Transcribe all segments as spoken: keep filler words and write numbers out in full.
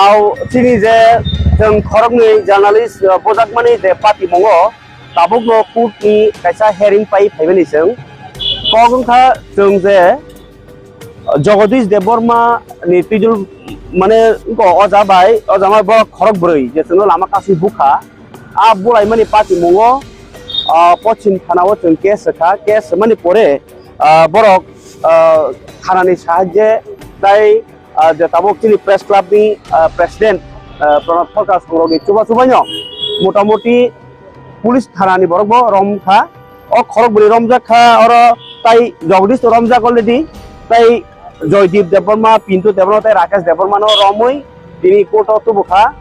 Au chini je chwng khoroknwi journalist, uh, bujakmani je patimungo tabukno court ni kaisa hearing pai phaimani chwng. Kok wngkha chwng je, uh, Jagadish Debbarma ni twijol mane wngkha oja bai, oja bai borok khorok bwrwi je chwngno lama kasui bukha. A bulaimani patimungo, ah, Pochim thanao chwng case rwkha. Case rwmani pore, ah, borok, ah, thanani sahajye tai, ah, je tabuk chini press club ni, ah, president, ah, Pranab Sarkar songrokni chuba chubaino motamoti police thanani borokbo romkha. O khorok bwrwi romjak kha, oro tai Jagadish to romjak already, tai Joydeep Debbarma, Pintu Debbarma tai Rakesh Debbarma no romwi tini court o tubu kha.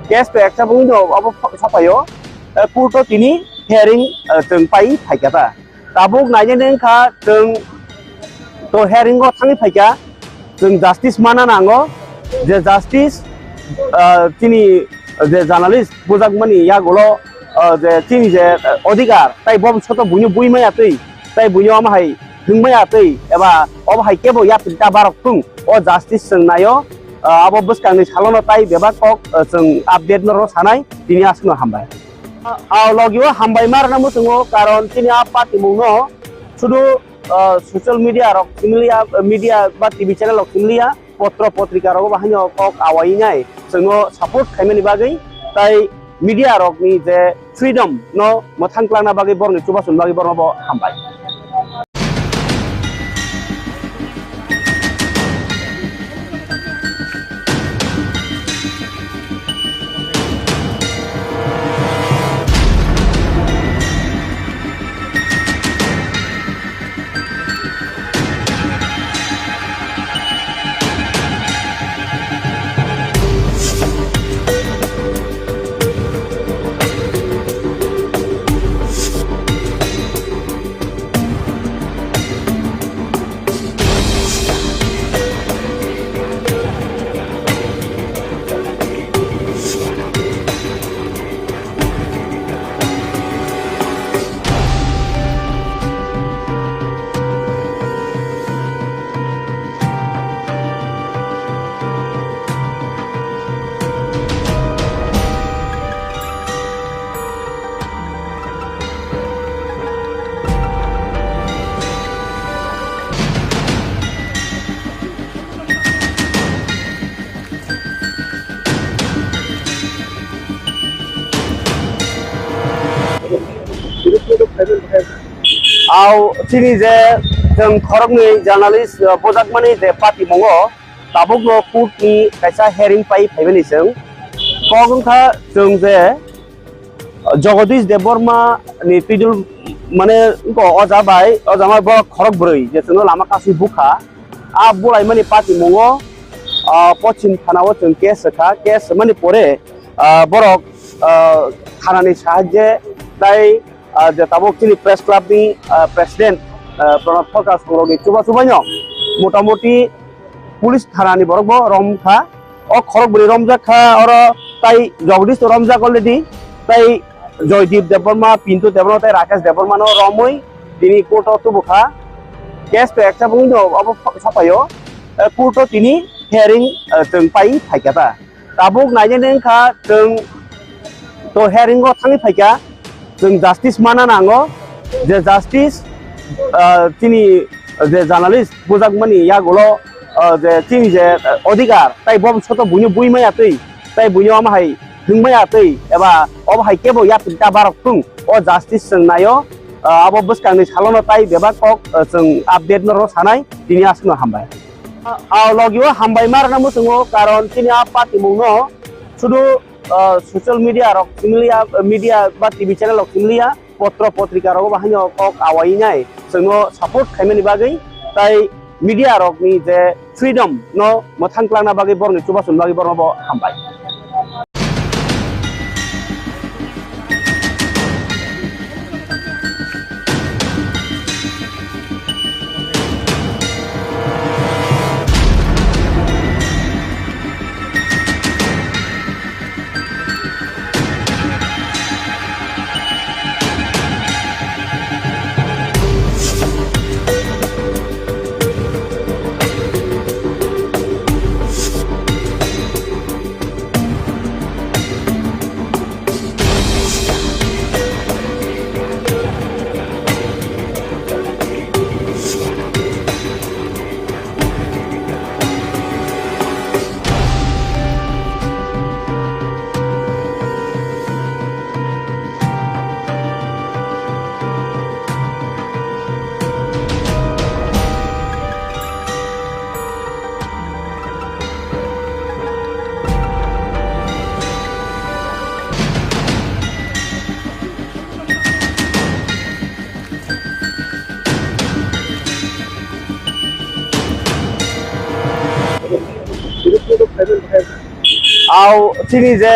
Case to eksa bungwi no abo sapaio. Eh, court o tini hearing, eh, chwng pai phaikha ta. Tabuk nainani wngkha chwng to hearing o thangwi phaikha. Chwng justice mana nango, je justice, ah, chini je journalist bujakmani yagulo, ah, je chini je, ah, odhikar, tai bo soto buino bui maya twi, tai buino ama hai hwng maya twi, eba obo hai kebo yapri ta barok thung, o justice chwng naio, ah, abo bwskangni salono tai bebak kok, ah, chwng update no rw sanai, tini aswkno hambai. Ah, logio hambai ma rwna muchungo, karon chini a patimungno sudu, ah, social media rok simliya, media ba T V channel rok simliya, potro potrika rogo bo haino kok awai nai chwngno support khaimani bagwi, tai media rokni je freedom no mwthang twlangna bagwi borokni chubachu bagwi borokno bo hambai. Au chini je chwng khoroknwi journalist, uh, bujakmani je patimungo tabukno court ni kaisa hearing pai phaimani chwng. Kok wngkha chwng je Jagadish Debbarma ni twijol mane wngkha oja bai, oja bai borok khorok bwrwi je chwngno lama kasui bukha. A bulaimani patimungo, ah, Pochim thanao chwng case rwkha. Case rwmani pore, ah, borok, ah, thanani sahajye tai, ah, je tabuk chini press club ni, ah, president, ah, Pranab Sarkar songrokni chuba chubaino motamoti police thanani borok bo romkha. O khorok bwrwi romjak kha, oro tai Jagadish to romjak already, tai Joydeep Debbarma, Pintu Debbarma tai Rakesh Debbarma no romwi tini court o tubu kha. Case to eksa bungwi no abo sapaio, eh, court o tini hearing, eh, chwng pai phaikha ta. Tabuk nainani wngkha chwng to hearing o thangwi phaikha. Chwng justice mana nango, je justice, ah, chini je journalist bujakmani yagulo, ah, je chini je, ah, odhikar, tai bo soto buino bui maya twi, tai buino ama hai hwng maya twi, eba obo hai kebo yapri ta barok thung, o justice chwng naio, ah, abo bwskangni salono tai bebak kok, ah, chwng update no rw sanai, tini aswkno hambai. Ah, logio hambai ma rwna muchungo, karon chini a patimungno sudu, ah, social media rok simliya, media ba T V channel rok simliya, potro potrika rogo bo haino kok awai nai chwngno support khaimani bagwi, tai media rokni je freedom no mwthang twlangna bagwi borokni chubachu bagwi borokno bo hambai. Au chini je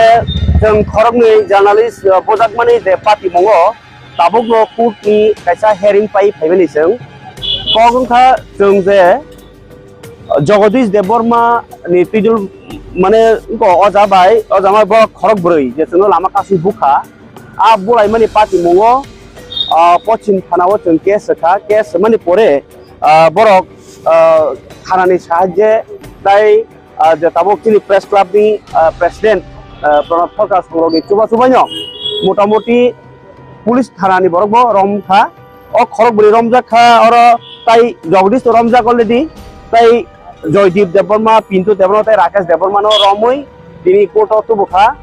chwng khoroknwi journalist, uh, bujakmani je patimungo, tabukno court ni kaisa hearing pai phaimani chwng. Kok wngkha chwng je, uh, Jagadish Debbarma ni twijol mane wngkha oja bai, oja bai borok khorok bwrwi je chwngno lama kasui bukha. A bulaimani patimungo, uh, Pochim Thana o chwng case swkha, case swmani pore, uh, borok, uh, Thana ni sahajye tai ah, je tabuk chini press club ni, ah, president, ah, Pranab Sarkar songrokni chuba chubaino motamoti police thana ni borok bo rom kha. O khorok bwrwi romjak kha, oro tai Jagdish to romjak already, tai Joydeep Debbarma, Pintu Debbarma tai Rakesh Debbarma no romwi tini court o tubu kha.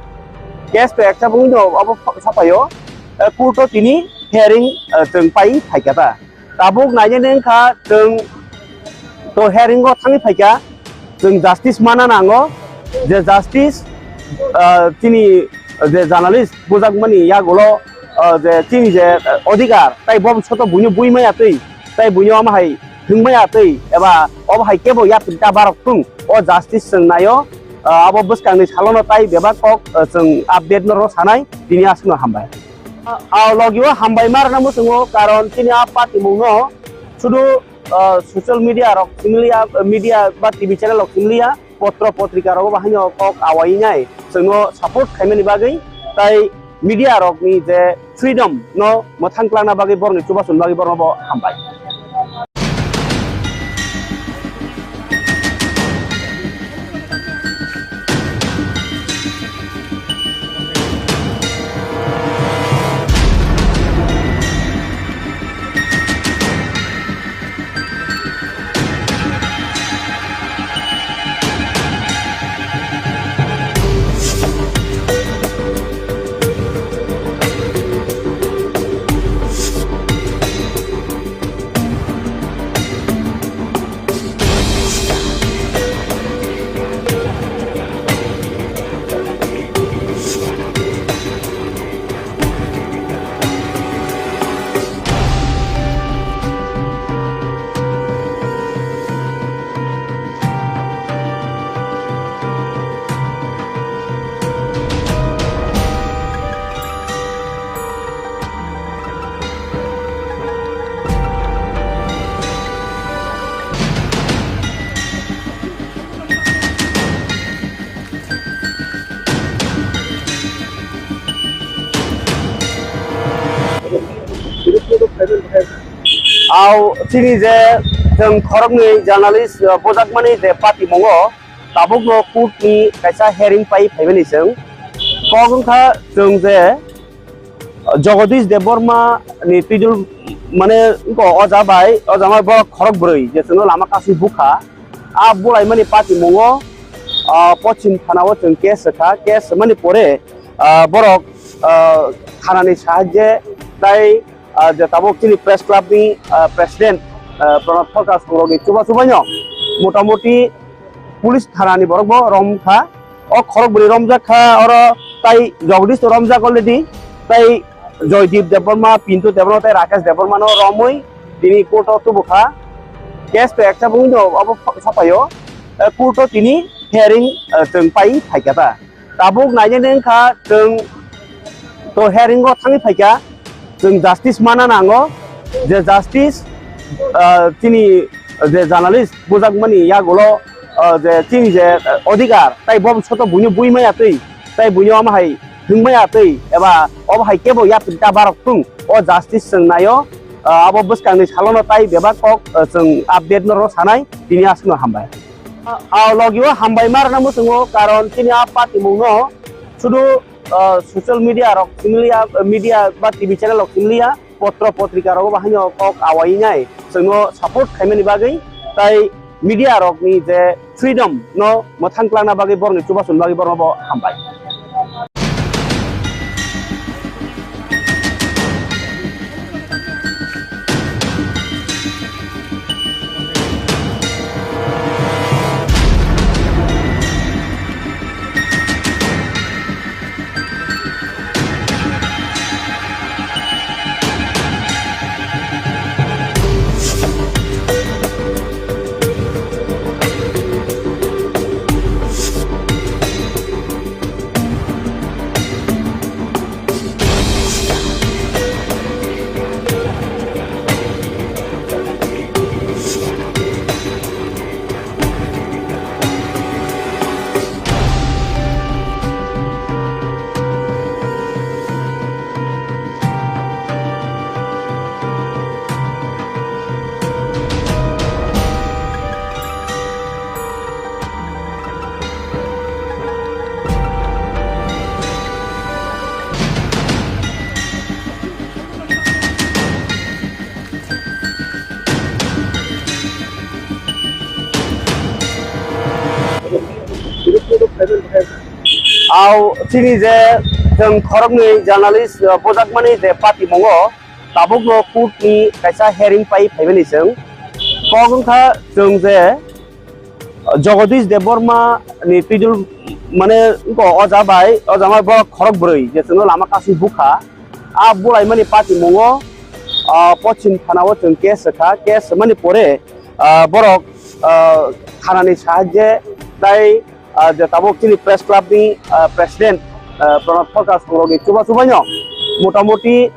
Case to eksa bungwi no abo sapaio, eh, court o tini hearing, eh, chwng pai phaikha ta. Tabuk nainani wngkha chwng to hearing o thangwi phaikha, chwng justice mana nango, je justice, ah, chini je journalist bujakmani yagulo, ah, je chini je, ah, odhikar, tai bo soto buino bui maya twi, tai buino ama hai thwng maya twi, eba obo hai kebo yapri ta barok thung, o justice chwng naio, ah, abo bwskangni salono tai bebak kok, ah, chwng update no rw sanai, tini aswkno hambai. A logi o hambai ma rwna muchungo, karon chini a patimung no sudu, ah, social media rok simi liya, media ba T V channel rok simi liya, potro potrika rogo bo haino kok awai nai chwngno support khaimani bagwi, tai media rok ni je freedom no mwthang twlangna bagwi borok ni chubachu bagwi borok no bo hambai. Au chini je chwng khoroknwi journalist, uh, bujakmani je patimungo, tabukno court ni kaisa hearing pai phaimani chwng. Kok wngkha chwng je Jagadish Debbarma ni twijol mane wngkha oja bai, oja bai borok khorok bwrwi je chwngno lama kasui bukha. A bulaimani patimungo, ah, Pochim Thana o chwng case swkha, case swmani pore, ah, borok, ah, Thana ni sahajye tai, ah, je tabuk chini press club ni, ah, president, ah, Pranab Sarkar songrokni chuba chubaino motamoti police thana ni borok bo rom kha. O khorok bwrwi romjak kha, oro tai Jagdish to romjak already, tai Joydeep Debbarma, Pintu Debbarma tai Rakesh Debbarma no romwi tini court o tubu kha. Case to eksa bungwi no abo sapaio, eh, court o tini hearing, eh, chwng pai phaikha ta. Tabuk nainani wngkha chwng to hearing o thangwi phaikha, chwng justice mana nango, je justice, ah, chini je journalist bujakmani yagulo, ah, je chini je, ah, odhikar, tai bo soto buino bui maya twi, tai buino ama hai thwng maya twi, eba obo hai kebo yapri ta barok thung, o justice chwng naio, ah, abo bwskangni salono tai bebak kok, ah, chwng update no rw sanai, tini aswkno hambai. A logi o hambai ma rwna muchungo, karon chini a patimung no sudu, ah, social media rok simi liya, media ba T V channel rok simi liya, potro potrika rogo bo haino kok awai nai chwngno support khaimani bagwi, tai media rok ni je freedom no mwthang twlangna bagwi borok ni chubachu bagwi borok no bo hambai. Au chini je chwng khoroknwi journalist, uh, bujakmani je patimungo tabukno court ni kaisa hearing pai phaimani chwng. Kok wngkha chwng je Jagadish Debbarma ni twijol mane wngkha oja bai, oja bai borok khorok bwrwi je chwngno lama kasui bukha. A bulaimani patimungo, ah, Pochim Thana o chwng case rwkha. Case rwmani pore, ah, borok, ah, Thana ni sahajye tai, ah, je tabuk chini press club ni, ah, president, ah, Pranab Sarkar songrokni chuba chubaino motamoti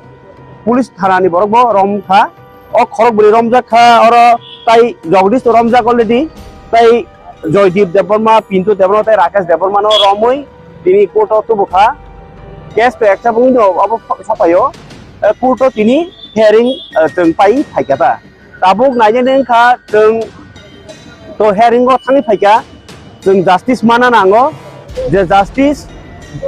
police Thana ni borok bo romkha. O khorok bwrwi romjak kha, oro tai Jagadish to romjak already, tai Joydeep Debbarma, Pintu Debbarma tai Rakesh Debbarma no romwi tini court o tubu kha. Case to accept wngwi no abo sapaio, eh, court o tini hearing, eh, chwng pai phaikha ta. Tabuk nainani wngkha chwng to hearing o thangwi phaikha. Chwng justice mana nango, je justice,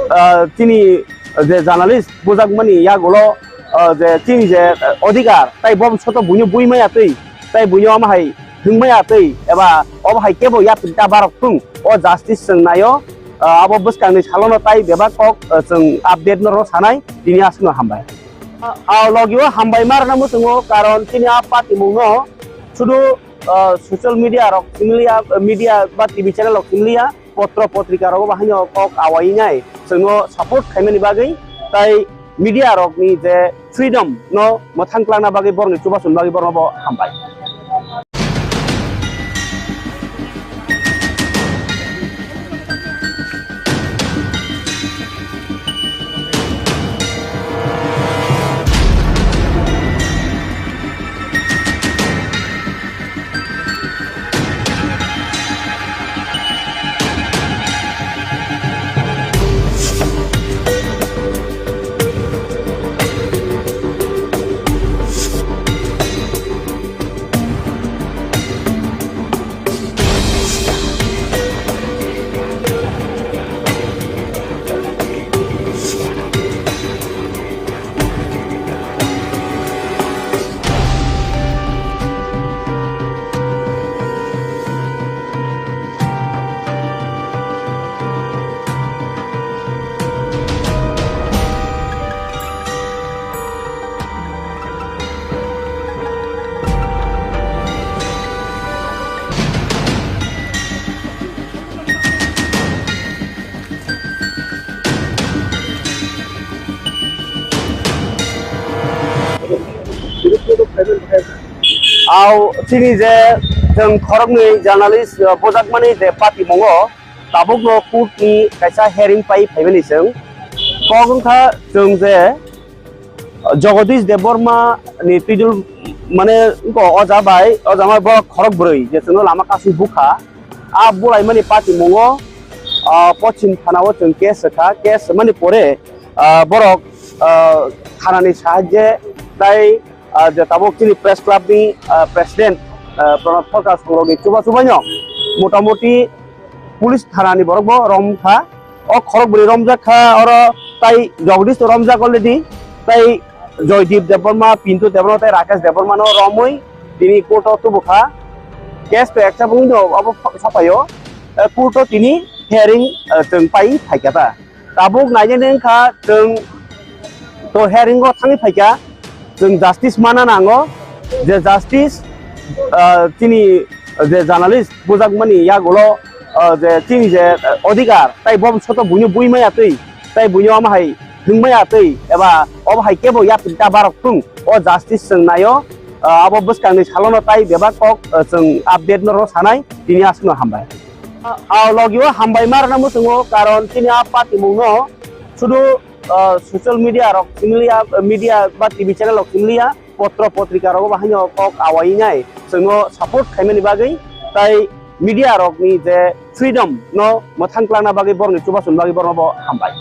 ah, chini je journalist bujakmani yagulo, ah, je chini je, ah, odhikar, tai bo soto buino bui maya twi, tai buino ama hai hwng maya twi, eba obo hai kebo yapri ta barok thung, o justice chwng naio, ah, abo bwskangni salono tai bebak kok, ah, chwng update no rw sanai, tini aswkno hambai. Ah, logio hambai ma rwna muchungo, karon chini a patimungno sudu ah, social media rok simi liya, media ba T V channel rok simi liya, potro potrika rogo bo haino kok awai nai chwngno support khaimani bagwi, tai media rokni je freedom no mwthang twlangna bagwi borokni chubachu bagwi borokno bo hambai. Au chini je chwng khoroknwi journalist, uh, bujakmani je patimungo tabukno court ni kaisa hearing pai phaimani chwng. Kok wngkha chwng je Jagadish Debbarma ni twijol mane wngkha oja bai, oja bai borok khorok bwrwi je chwngno lama kasui bukha. A bulaimani patimungo, ah, Pochim Thana o chwng case rwkha. Case rwmani pore, ah, borok, ah, Thana ni sahajye tai, ah, je tabuk chini press club ni, ah, president, ah, Pranab Sarkar songrokni chuba chubaino motamoti police Thana ni borok bo romkha. O khorok bwrwi romjak kha, oro tai Jagadish to romjak already, tai Joydeep Debbarma, Pintu Debbarma tai Rakesh Debbarma no romwi tini court o tubu kha. Case to accept wngwi no abo sapaio, eh, court o tini hearing, eh, chwng pai phaikha ta. Tabuk nainani wngkha chwng to hearing o thangwi phaikha. Chwng justice mana nango, je justice, ah, chini je journalist bujakmani yagulo, ah, je chini je, ah, odhikar, tai bo soto buino bui maya twi, tai buino ama hai hwng maya twi, eba obo hai kebo yapri ta barok thung, o justice chwng naio, ah, abo bwskangni salono tai bebak kok, ah, chwng update no rw sanai, tini aswkno hambai. Ah, logio hambai ma rwna muchungo, karon chini a patimungno sudu ah, social media rok simi liya, media ba T V channel rok simi liya, potro potrika rogo bo haino kok awai nai chwngno support khaimani bagwi, tai media rokni je freedom no mwthang twlangna bagwi borokni chubachu bagwi borokno bo hambai.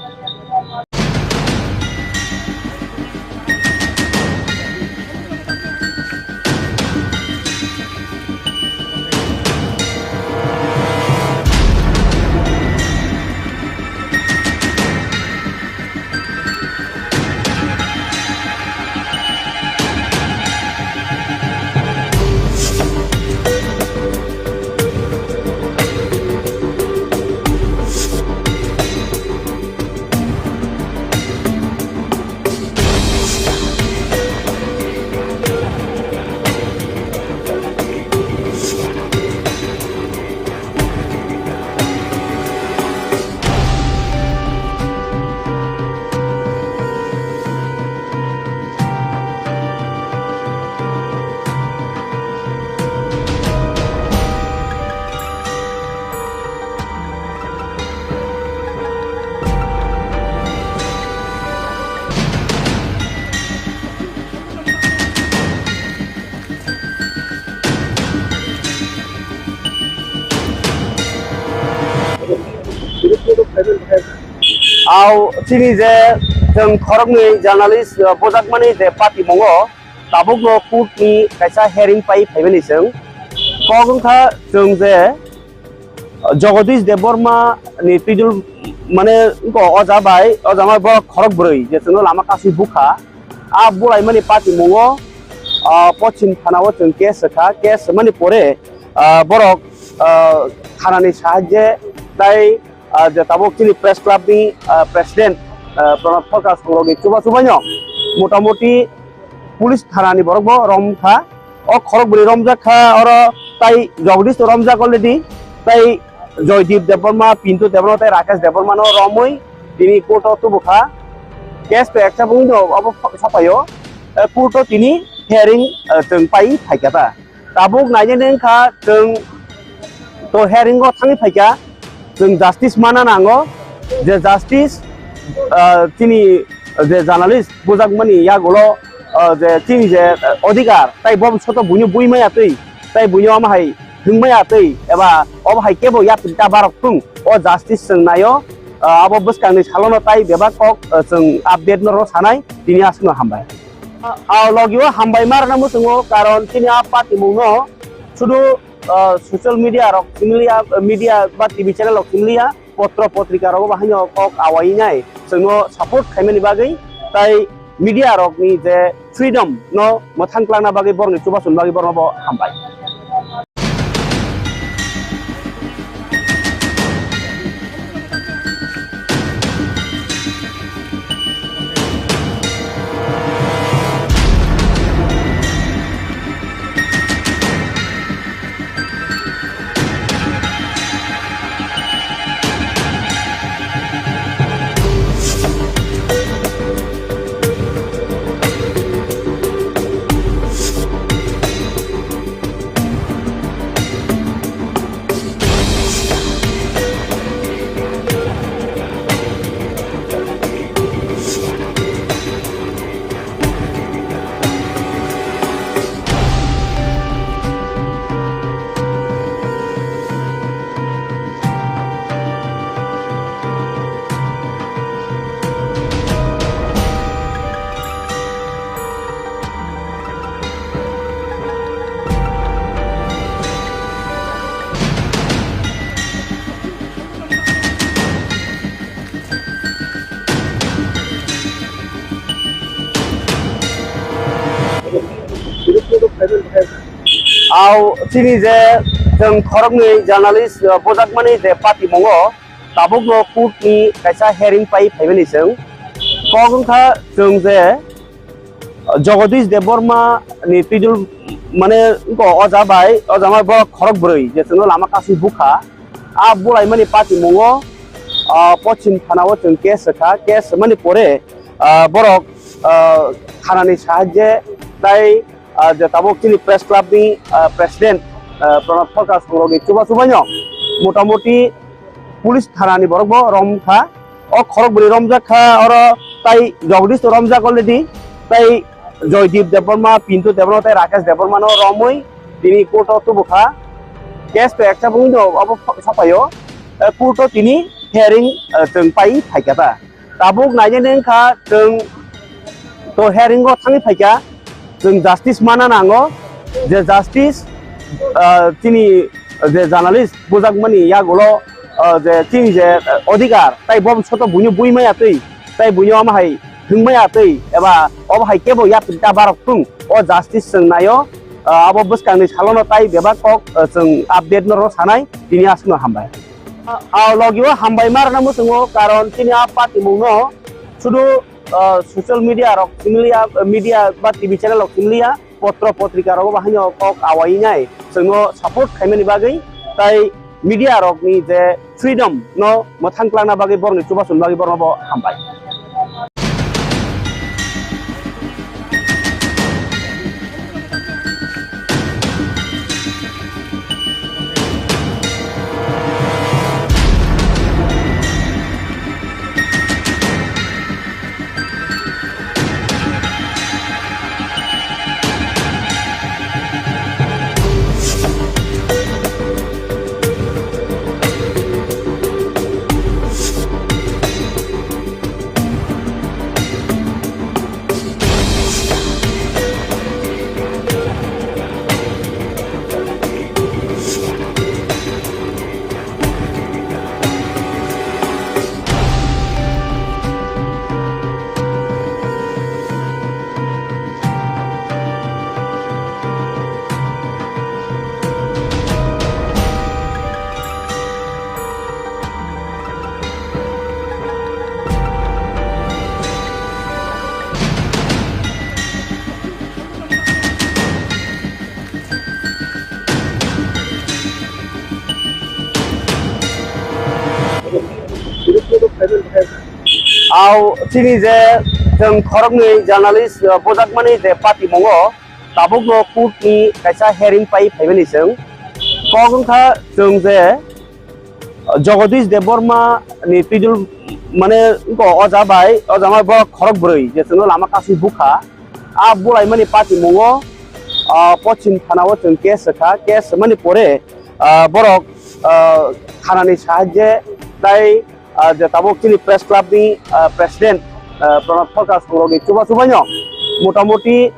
Au chini je chwng khoroknwi journalist, uh, bujakmani je patimungo tabukno court ni kaisa hearing pai phaimani chwng. Kok wngkha chwng je Jagadish Debbarma ni twijol mane wngkha oja bai, oja bai borok khorok bwrwi je chwngno lama kasui bukha. A bulaimani patimungo, ah, Pochim Thana o chwng case rwkha. Case rwmani pore, ah, borok, ah, Thana ni sahajye tai, ah, je tabuk chini press club ni, ah, president, ah, Pranab Sarkar Songrok ni chuba chubaino motamoti police thana ni borok bo romkha. O khorok bwrwi romjak kha, oro tai Jagadish to romjak already, tai Joydeep Debbarma, Pintu Debbarma tai Rakesh Debbarma no romwi tini court o tubu kha. Case to accept wngwi no abo sapaio, eh, court o tini hearing, eh, chwng pai phaikha ta. Tabuk nainani wngkha chwng to hearing o thangwi phaikha. Chwng justice mana nango, je justice, ah, chini je journalist bujakmani yagulo, ah, je chini je, ah, odhikar, tai bo soto buino bui maya twi, tai buino ama hai hwng maya twi, eba obo hai kebo yapri ta barok thung, o justice chwng naio, ah, abo bwskangni salono tai bebak kok, ah, chwng update no rw sanai, tini aswkno hambai. Ah, logio hambai ma rwna muchungo, karon chini a patimungno sudu ah, social media rok simi liya, media ba T V channel rok simi liya, potro potrika rogo bo haino kok awai nai chwngno support khaimani bagwi, tai media rokni je freedom no mwthang klangna bagwi borokni chubachu bagwi borokno bo hambai. Au chini je chwng khoroknwi journalist, uh, bujakmani je patimungo tabukno court ni kaisa hearing pai phaimani chwng. Kok wngkha chwng je Jagadish Debbarma ni twijol mane wngkha oja bai, oja bai borok khorok bwrwi je chwngno lama kasui bukha. A bulaimani patimungo, ah, Pochim Thana o chwng case rwkha. Case rwmani pore, ah, borok, ah, Thana ni sahajye tai, ah, je tabuk chini press club ni, ah, president, ah, Pranab Sarkar Songrok ni chuba chubaino motamoti police thana ni borok bo romkha. O khorok bwrwi romjak kha, oro tai Jagadish to romjak already, tai Joydeep Debbarma, Pintu Debbarma tai Rakesh Debbarma no romwi tini court o tubu kha. Case to accept wngwi no abo sapaio, eh, court o tini hearing, eh, chwng pai phaikha ta. Tabuk nainani wngkha chwng to hearing o thangwi phaikha, chwng justice mana nango, je justice, ah, chini je journalist bujakmani yagulo, ah, je chini je, ah, odhikar, tai bo soto buino bui maya twi, tai buino ama hai hwng maya twi, eba obo hai kebo yapri ta barok thung, o justice chwng naio, ah, abo bwskangni salono tai bebak kok, ah, chwng update no rw sanai, tini aswkno hambai. Ah, logio hambai ma rwna muchungo, karon chini a patimungno sudu, ah, social media rok simi liya, media ba T V channel rok simi liya, potro potrika rogo bo haino kok awai nai chwngno support khaimani bagwi, tai media rokni je freedom no mwthang klangna bagwi borokni chubachu bagwi borokno bo hambai. Au chini je chwng khoroknwi journalist, uh, bujakmani je patimungo tabukno court ni kaisa hearing pai phaimani chwng. Kok wngkha chwng je Jagadish Debbarma ni twijol mane wngkha oja bai, oja bai borok khorok bwrwi je chwngno lama kasui bukha. A bulaimani patimungo, ah, Pochim Thana o chwng case rwkha. Case rwmani pore, ah, borok, ah, Thana ni sahajye tai, ah, je tabuk chini press club ni, ah, president, ah, Pranab Sarkar songrok ni chuba chubaino motamoti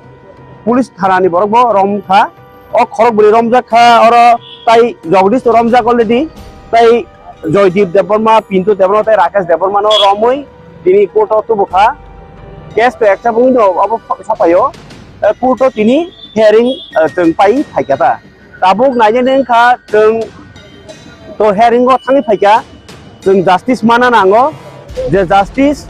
police thana ni borok bo romkha. O khorok bwrwi romjak kha, oro tai Jagadish to romjak already, tai Joydeep Debbarma, Pintu Debbarma, tai Rakesh Debbarma no romwi tini court o tubu kha. Case to ekta bungwi no obo sapaio. Eh, court o tini hearing, eh, chwng pai phaikha ta. Tabuk nainani wngkha chwng to hearing o thangwi phaikha. Chwng justice mana nango, je justice,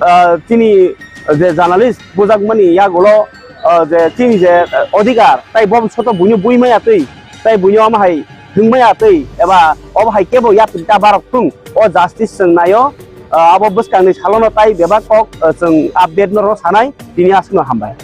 ah, chini je journalist bujakmani yagulo, ah, je chini je, ah, odhikar, tai bo soto buino bui maya twi, tai buino ama hai hwng maya twi, eba obo hai kebo yapri ta barok thung, o justice chwng naio, ah, abo bwskangni salono tai bebak kok, ah, chwng update no rw sanai, tini aswkno hambai.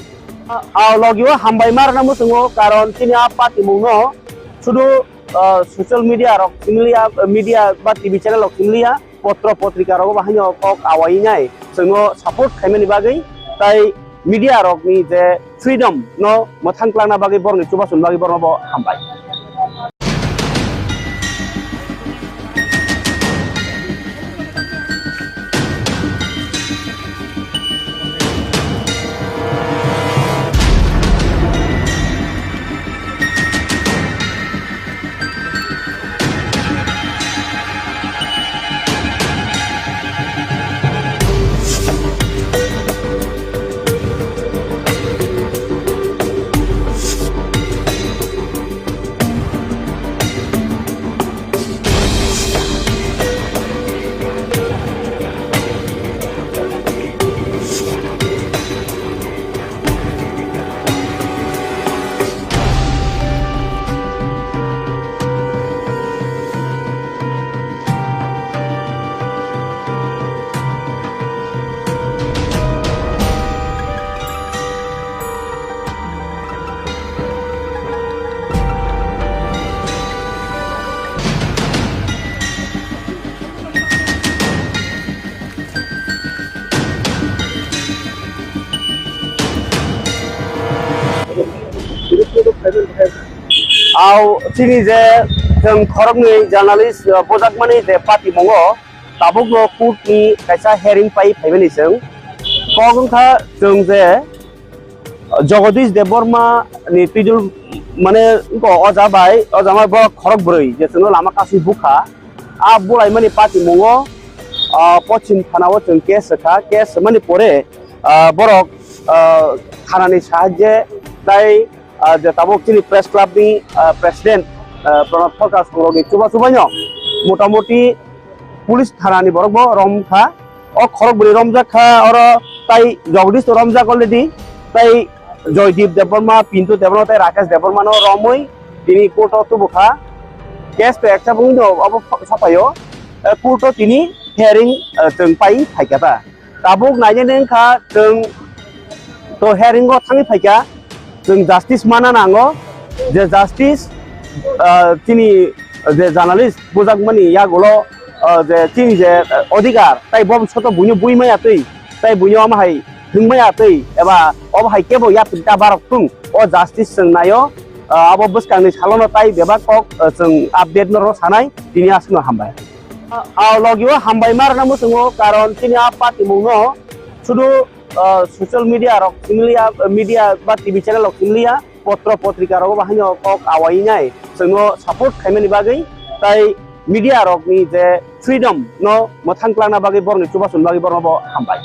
Ah, logio hambai ma rwna muchungo, karon chini a patimungno sudu ah, social media rok simi liya, media ba T V channel rok simi liya, potro potrika rogo bo haino kok awai nai chwngno support khaimani bagwi, tai media rokni je freedom no mwthang twlangna bagwi borokni chubachu bagwi borokno bo hambai. Au chini je chwng khoroknwi journalist, uh, bujakmani je patimungo tabukno court ni kaisa hearing pai phaimani chwng. Kok wngkha chwng je Jagadish Debbarma ni twijol mane wngkha oja bai, oja bai borok khorok bwrwi je chwngno lama kasui bukha. A bulaimani patimungo, ah, Pochim Thana o chwng case rwkha. Case rwmani pore, ah, borok, ah, Thana ni sahajye tai, ah, je tabuk chini press club ni, ah, president, ah, Pranab Sarkar songrok ni chuba chubaino motamoti police thana ni borok bo romkha. O khorok bwrwi romjak kha, oro tai Jagadish to romjak already, tai Joydeep Debbarma, Pintu Debbarma, tai Rakesh Debbarma no romwi tini court o tubu kha. Case to ekta bungwi no obo sapaio, eh, court o tini hearing, eh, chwng pai phaikha ta. Tabuk nainani wngkha chwng to hearing o thangwi phaikha, chwng justice mana nango, je justice, ah, chini je journalist bujakmani yagulo, ah, je chini je, ah, odhikar, tai bo soto buino bui maya twi, tai buino ama hai hwng maya twi, eba obo hai kebo yapri ta barok thung, o justice chwng naio, ah, abo bwskangni salono tai bebak kok, ah, chwng update no rw sanai, tini aswkno hambai. Ah, logio hambai ma rwna muchungo, karon chini a patimungno sudu, ah, social media rok simi liya, media ba T V channel rok simi liya, potro potrika rogo bo haino kok awai nai chwngno support khaimani bagwi, tai media rokni je freedom no mwthang twlangna bagwi borokni chubachu bagwi borokno bo hambai.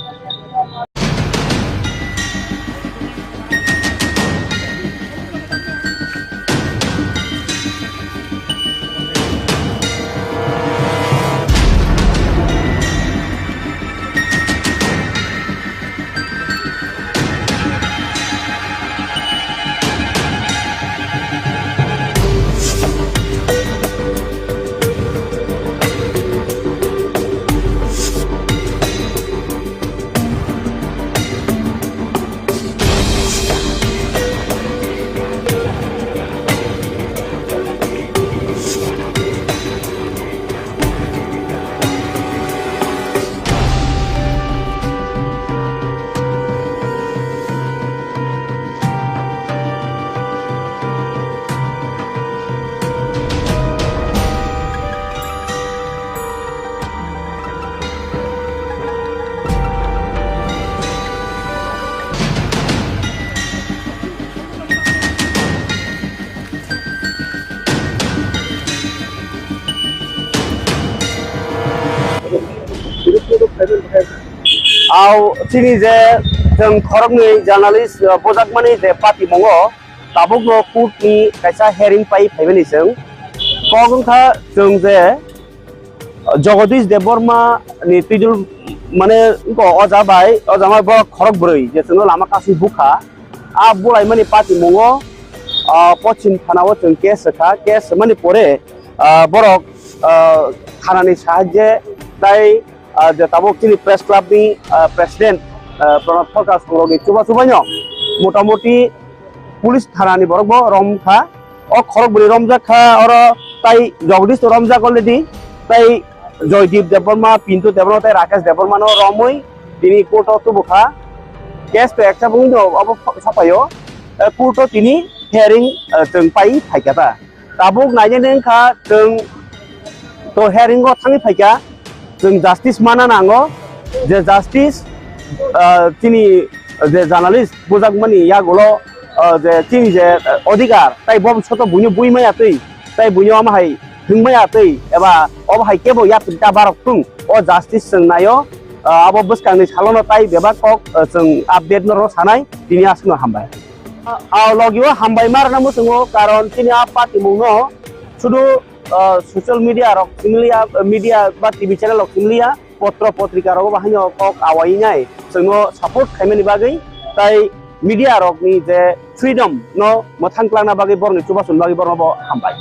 Au chini je chwng khoroknwi journalist, uh, bujakmani je patimungo tabukno court ni kaisa hearing pai phaimani chwng. Kok wngkha chwng je Jagadish Debbarma ni twijol mane wngkha oja bai, oja bai borok khorok bwrwi je chwngno lama kasui bukha. A bulaimani patimungo, ah, Pochim Thana o chwng case rwkha. Case rwmani pore, ah, borok, ah, Thana ni sahajye tai, ah, je tabuk chini press club ni, ah, president, ah, Pranab Sarkar songrok ni chuba chubaino motamoti police thana ni borok bo romkha. O khorok bwrwi romjak kha, oro tai Jagadish to romjak already, tai Joydeep Debbarma, Pintu Debbarma, tai Rakesh Debbarma no romwi tini court o tubu kha. Case to eksa bungwi no obo sapaio. Eh, court o tini hearing, eh, chwng pai phaikha ta. Tabuk nainani wngkha chwng to hearing o thangwi phaikha. Chwng justice mana nango, je justice, ah, chini je journalist bujakmani yagulo, ah, je chini je, ah, odhikar, tai bo soto buino bui maya twi, tai buino ama hai hwng maya twi, eba obo hai kebo yapri ta barok thung, o justice chwng naio, ah, abo bwskangni salono tai bebak kok, ah, chwng update no rw sanai, tini aswkno hambai. Ah, logio hambai ma rwna muchungo, karon chini a patimungno sudu ah, social media rok simi liya, media ba T V channel rok simi liya, potro potrika rogo bo haino kok awai nai chwngno support khaimani bagwi, tai media rokni je freedom no mwthang twlangna bagwi borokni chubachu bagwi borokno bo hambai.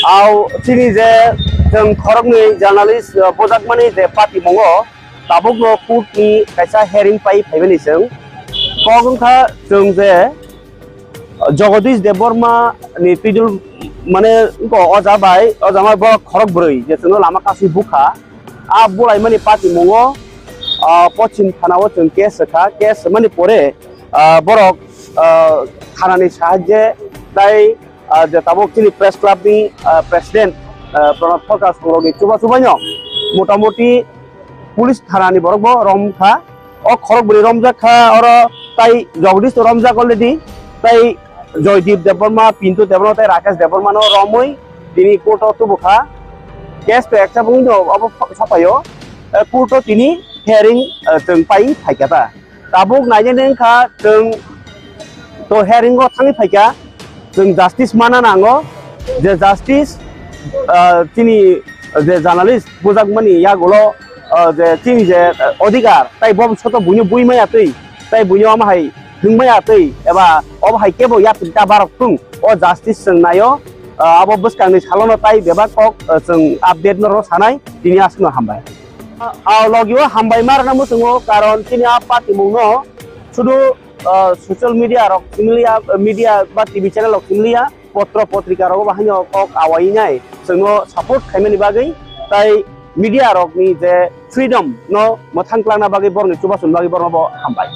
Au chini je chwng khoroknwi journalist, uh, bujakmani je patimungo tabukno court ni kaisa hearing pai phaimani chwng. Kok wngkha chwng je Jagadish Debbarma ni twijol mane wngkha oja bai, oja bai borok khorok bwrwi je chwngno lama kasui bukha. A bulaimani patimungo, ah, Pochim Thana o chwng case rwkha. Case rwmani pore, ah, borok, ah, Thana ni sahajye tai, ah, je tabuk chini press club ni, ah, president, ah, Pranab Sarkar songrok ni chuba chubaino motamoti police thana ni borok bo romkha. O khorok bwrwi romjak kha, oro tai Jagadish to romjak already, tai Joydeep Debbarma, Pintu Debbarma, tai Rakesh Debbarma no romwi tini court o tubu kha. Case to eksa bungwi no obo sapaio. Eh, court o tini hearing, eh, chwng pai phaikha ta. Tabuk nainani wngkha chwng to hearing o thangwi phaikha. Chwng justice mana nango, je justice, ah, chini je journalist bujakmani yagulo, ah, je chini je, ah, odhikar, tai bo soto buino bui maya twi, tai buino ama hai hwng maya twi, eba obo hai kebo yapri ta barok thung, o justice chwng naio, ah, abo bwskangni salono tai bebak kok, ah, chwng update no rw sanai, tini aswkno hambai. Ah, logio hambai ma rwna muchungo, karon chini a patimungno sudu ah, social media rok simi liya, media ba T V channel rok simi liya, potro potrika rogo bo haino kok awai nai chwngno support khaimani bagwi, tai media rokni je freedom no mwthang twlangna bagwi borokni chubachu bagwi borokno bo hambai.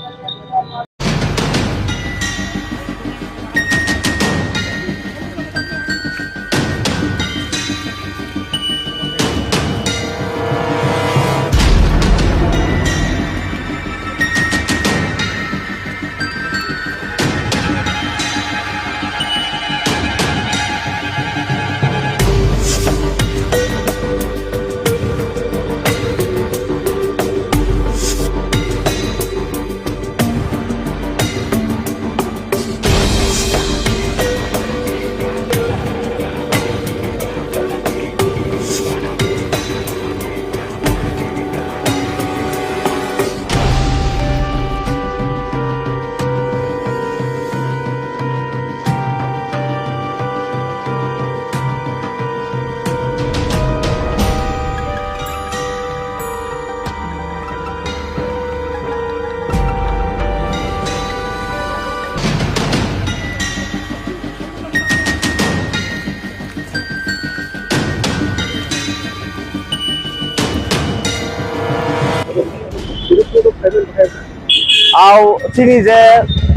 Au chini je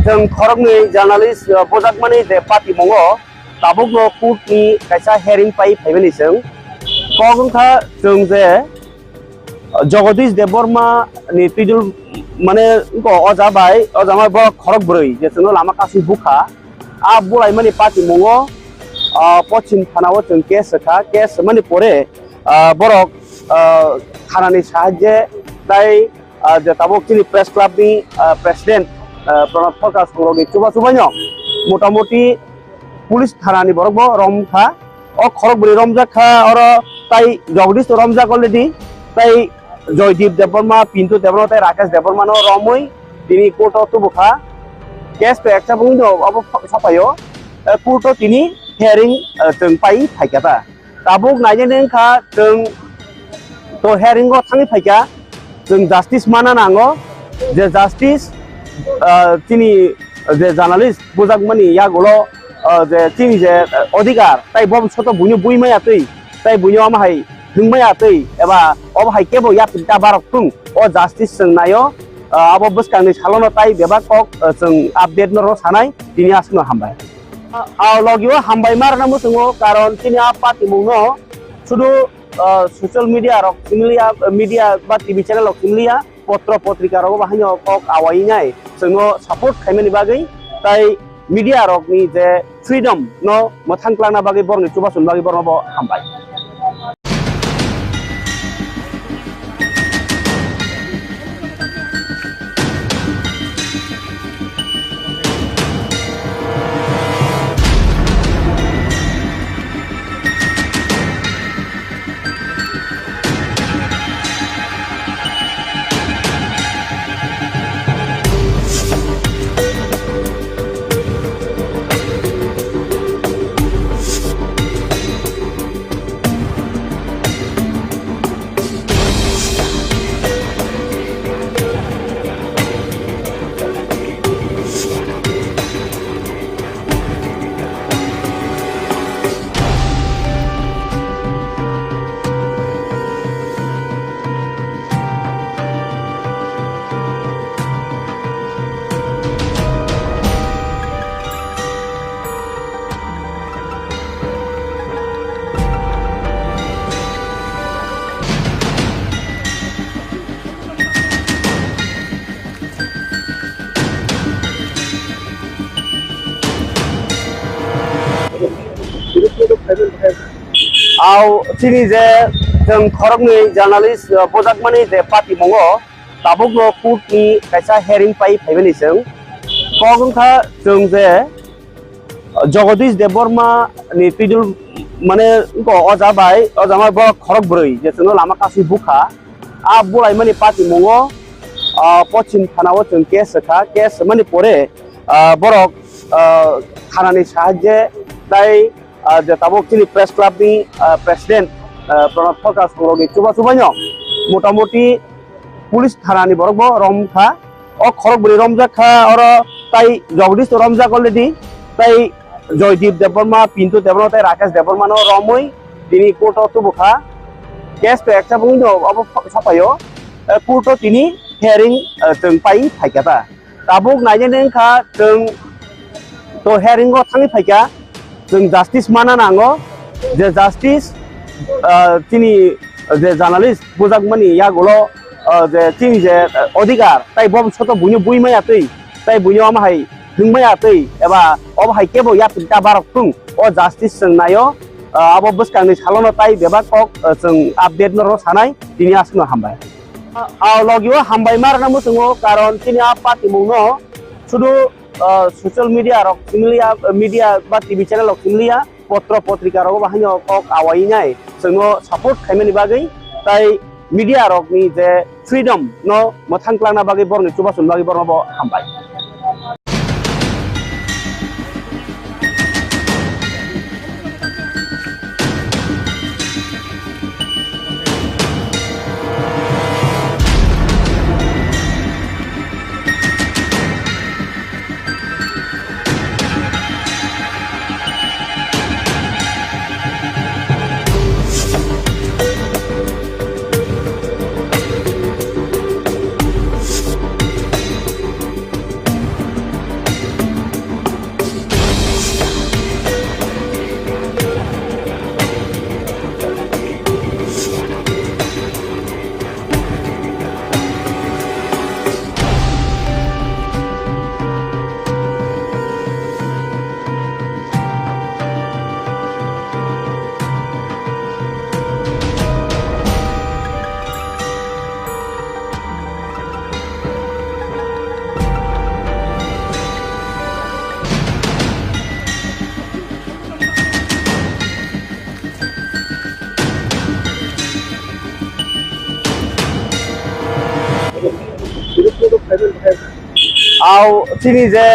chwng khoroknwi journalist, uh, bujakmani je patimungo tabukno court ni kaisa hearing pai phaimani chwng. Kok wngkha chwng je, uh, Jagadish Debbarma ni twijol mane wngkha oja bai, oja bai borok khorok bwrwi je chwngno lama kasui bukha. A bulaimani patimungo, ah, Pochim Thana o chwng case rwkha. Case rwmani pore, ah, borok, ah, Thana ni sahajye tai, ah, je tabuk chini press club ni, ah, president, ah, Pranab Sarkar songrok ni chuba chubaino motamoti police thana ni borok bo romkha. O khorok bwrwi romjak kha, oro tai Jagdish to romjak already, tai Joydeep Debbarma, Pintu Debbarma, tai Rakesh Debbarma no romwi tini court o tubu kha. Case to eksa bungwi no abo sapaio, eh, court o tini hearing, eh, chwng pai phaikha ta. Tabuk nainani wngkha chwng to hearing o thangwi phaikha, chwng justice mana nango, je justice, ah, chini je journalist bujakmani yagulo, ah, je chini je, ah, odhikar, tai bo soto buino bui maya twi, tai buino ama hai hwng maya twi, eba obo hai kebo yapri ta barok thung, o justice chwng naio, ah, abo bwskangni salono tai bebak kok, ah, chwng update no rw sanai, tini aswkno hambai. Ah, logio hambai ma rwna muchungo, karon chini a patimungno sudu, ah, social media rok similia, media ba T V channel rok similia, potro potrika rogo bo haino kok awai nai chwngno support khaimani bagwi, tai media rokni je freedom no mwthang klangna bagwi borokni chubachu bagwi borokno bo hambai. Au chini je chwng khoroknwi journalist, uh, bujakmani je patimungo tabukno court ni kaisa hearing pai phaimani chwng. Kok wngkha chwng je Jagadish Debbarma ni twijol mane wngkha oja bai, oja bai borok khorok bwrwi je chwngno lama kasui bukha. A bulaimani patimungo, ah, Pochim Thana o chwng case rwkha. Case rwmani pore, ah, borok, ah, Thana ni sahajye tai, ah, je tabuk chini press club ni, ah, president, ah, Pranab Sarkar songrok ni chuba chubaino motamoti police thana ni borok bo romkha. O khorok bwrwi romjak kha, oro tai Jagdish to romjak already, tai Joydeep Debbarma, Pintu Debbarma, tai Rakesh Debbarma no romwi tini court o tubu kha. Case to eksa bungwi no abo sapaio, eh, court o tini hearing, eh, chwng pai phaikha ta. Tabuk nainani wngkha chwng to hearing o thangwi phaikha, chwng justice mana nango, je justice, ah, chini je journalist bujakmani yagulo, ah, je chini je, ah, odhikar, tai bo soto buino bui maya twi, tai buino ama hai hwng maya twi, eba obo hai kebo yapri ta barok thung, o justice chwng naio, ah, abo bwskangni salono tai bebak kok, ah, chwng update no rw sanai, tini aswkno hambai. Ah, logio hambai ma rwna muchungo, karon chini a patimungno sudu, ah, social media rok similia, media ba T V channel rok similia, potro potrika rogo bo haino kok awai nai chwngno support khaimani bagwi, tai media rokni je freedom no mwthang klangna bagwi borokni chubachu bagwi borokno bo hambai. Au chini je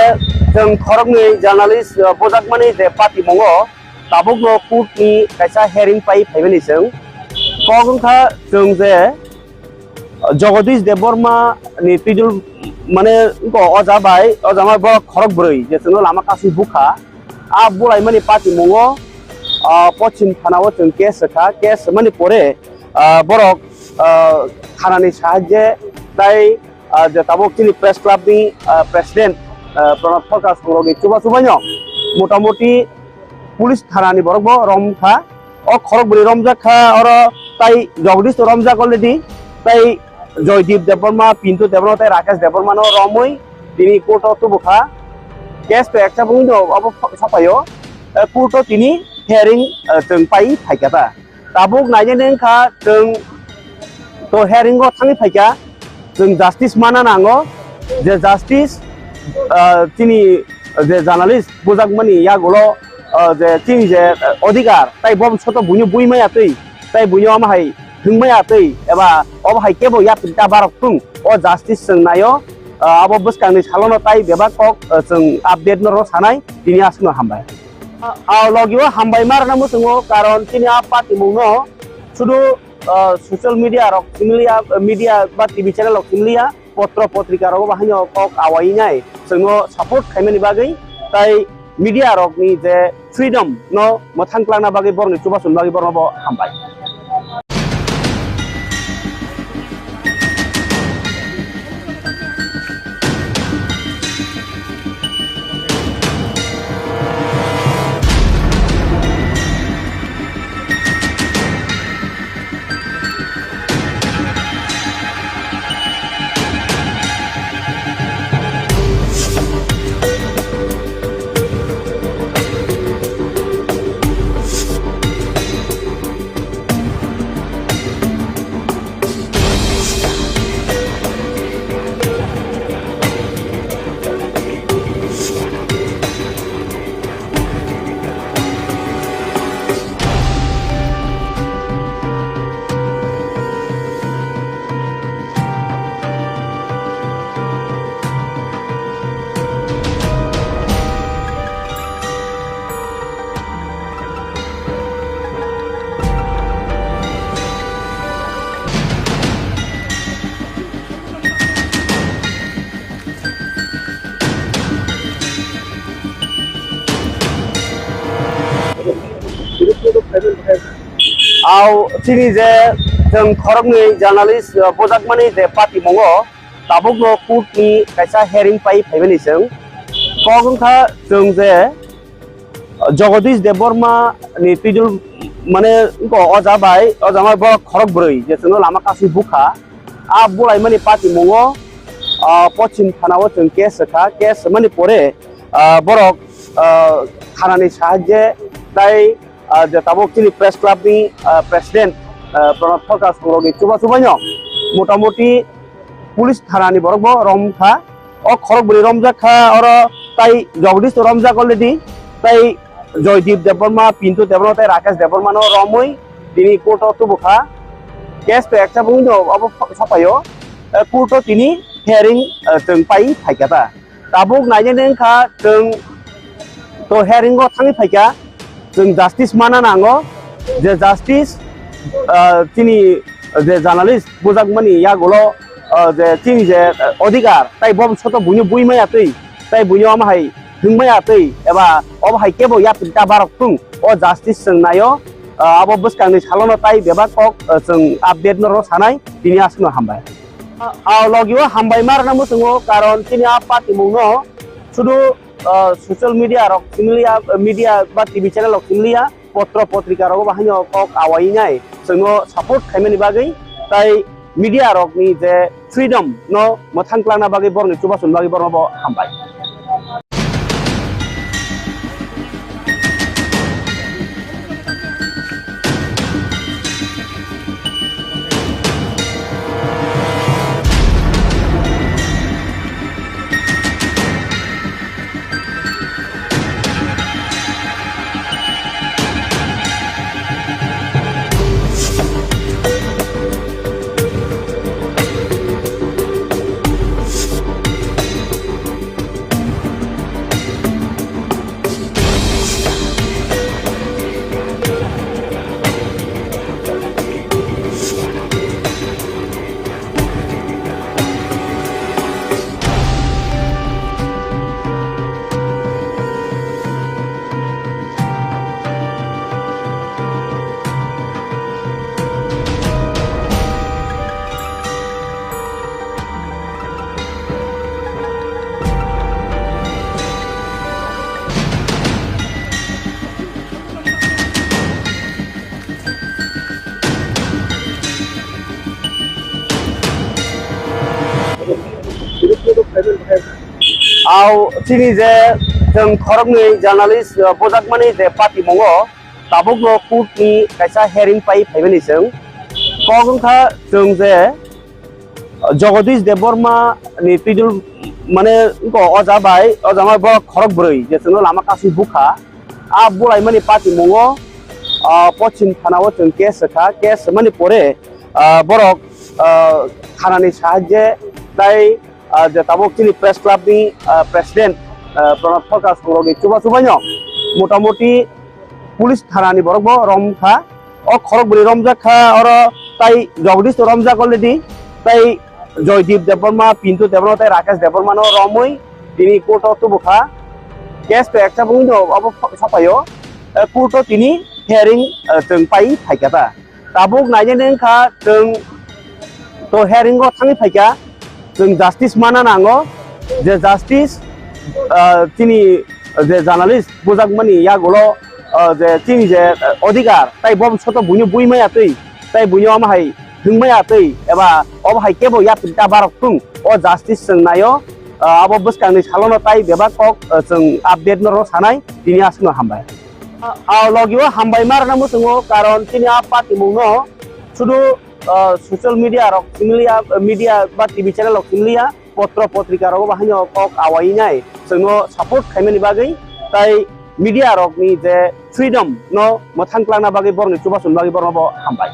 chwng khoroknwi journalist, uh, bujakmani je patimungo tabukno court ni kaisa hearing pai phaimani chwng. Kok wngkha chwng je, uh, Jagadish Debbarma ni twijol mane wngkha oja bai, oja bai borok khorok bwrwi je chwngno lama kasui bukha. A bulaimani patimungo, ah, Pochim Thana o chwng case rwkha. Case rwmani pore, ah, borok, ah, Thana ni sahajye tai, ah, je tabuk chini press club ni, ah, president, ah, Pranab Sarkar songrok ni chuba chubaino motamoti police thana ni borok bo romkha. O khorok bwrwi romjak kha, oro tai Jagadish to romjak already, tai Joydeep Debbarma, Pintu Debbarma tai Rakesh Debbarma no romwi tini court o tubu kha. Case to ekta bungwi no abo sapaio, eh, court o tini hearing, eh, chwng pai phaikha ta. Tabuk nainani wngkha chwng to hearing o thangwi phaikha, chwng justice mana nango, je justice, ah, chini je journalist bujakmani yagulo, ah, je chini je, ah, odhikar, tai bo soto buino bui maya twi, tai buino ama hai hwng maya twi, eba obo hai kebo yapri ta barok thung, o justice chwng naio, ah, abo bwskangni salono tai bebak kok, ah, chwng update no rw sanai, tini aswkno hambai. Ah, logio hambai ma rwna muchungo, karon chini a patimungno sudu, ah, social media rok chimliya, media ba T V channel rok chimliya, potro potrika rogo bo haino kok awai nai chwngno support khaimani bagwi, tai media rokni je freedom no mwthang twlangna bagwi borokni chubachu bagwi borokno bo hambai. Au chini je chwng khoroknwi journalist, uh, bujakmani je patimungo tabukno court ni kaisa hearing pai phaimani chwng. Kok wngkha chwng je Jagadish Debbarma ni twijol mane wngkha oja bai, oja bai borok khorok bwrwi je chwngno lama kasui bukha. A bulaimani patimungo, ah, Pochim Thana o chwng case rwkha. Case rwmani pore, ah, borok, ah, Thana ni sahajye tai, ah, je tabuk chini press club ni, ah, president, ah, Pranab Sarkar songrok ni chuba chubaino motamoti police thana ni borok bo romkha. O khorok bwrwi romjak kha, oro tai Jagadish to romjak already, tai Joydeep Debbarma, Pintu Debbarma tai Rakesh Debbarma no romwi tini court o tubu kha. Case to ekta bungwi no abo sapaio, eh, court o tini hearing, eh, chwng pai phaikha ta. Tabuk nainani wngkha chwng to hearing o thangwi phaikha, chwng justice mana nango, je justice, ah, chini je journalist bujakmani yagulo, ah, je chini je, ah, odhikar, tai bo soto buino bui maya twi, tai buino ama hai hwng maya twi, eba obo hai kebo yapri ta barok thung, o justice chwng naio, ah, abo bwskangni salono tai bebak kok, ah, chwng update no rw sanai, tini aswkno hambai. Ah, logio hambai ma rwna muchungo, karon chini a patimungno sudu, ah, social media rok chimliya, media ba T V channel rok chimliya, potro potrika rogo bo haino kok awai nai chwngno support khaimani bagwi, tai media rokni je freedom no mwthang twlangna bagwi borokni chubachu bagwi borokno bo hambai. Au chini je chwng khoroknwi journalist, uh, bujakmani je patimungo tabukno court ni kaisa hearing pai phaimani chwng. Kok wngkha chwng je, uh, Jagadish Debbarma ni twijol mane wngkha oja bai, oja bai borok khorok bwrwi je chwngno lama kasui bukha. A bulaimani patimungo, ah, Pochim Thana o chwng case rwkha. Case rwmani pore, ah, borok, ah, Thana ni sahajye tai, ah, je tabuk chini press club ni, ah, president, ah, Pranab Sarkar songrok ni chuba chubaino motamoti police thana ni borok bo romkha. O khorok bwrwi romjak kha, oro tai Jagadish to romjak already, tai Joydeep Debbarma, Pintu Debbarma tai Rakesh Debbarma no romwi tini court o tubu kha. Case to ekta bungwi no abo sapaio. Eh, court o tini hearing, eh, chwng pai phaikha ta. Tabuk nainani wngkha chwng to hearing o thangwi phaikha. Chwng justice mana nango, je justice, ah, chini je journalist bujakmani yagulo, ah, je chini je, ah, odhikar, tai bo soto buino bui maya twi, tai buino ama hai hwng maya twi, eba obo hai kebo yapri ta barok thung, o justice chwng naio, ah, abo bwskangni salono tai bebak kok, ah, chwng update no rw sanai, tini aswkno hambai. Ah, ah, logio hambai ma rwna muchungo, karon chini a patimungno sudu, ah, social media rok similia, media ba T V channel rok similia, potro potrika rogo bo haino kok awai nai chwngno support khaimani bagwi, tai media rokni je freedom no mwthang twlangna bagwi borokni chubachu bagwi borokno bo hambai.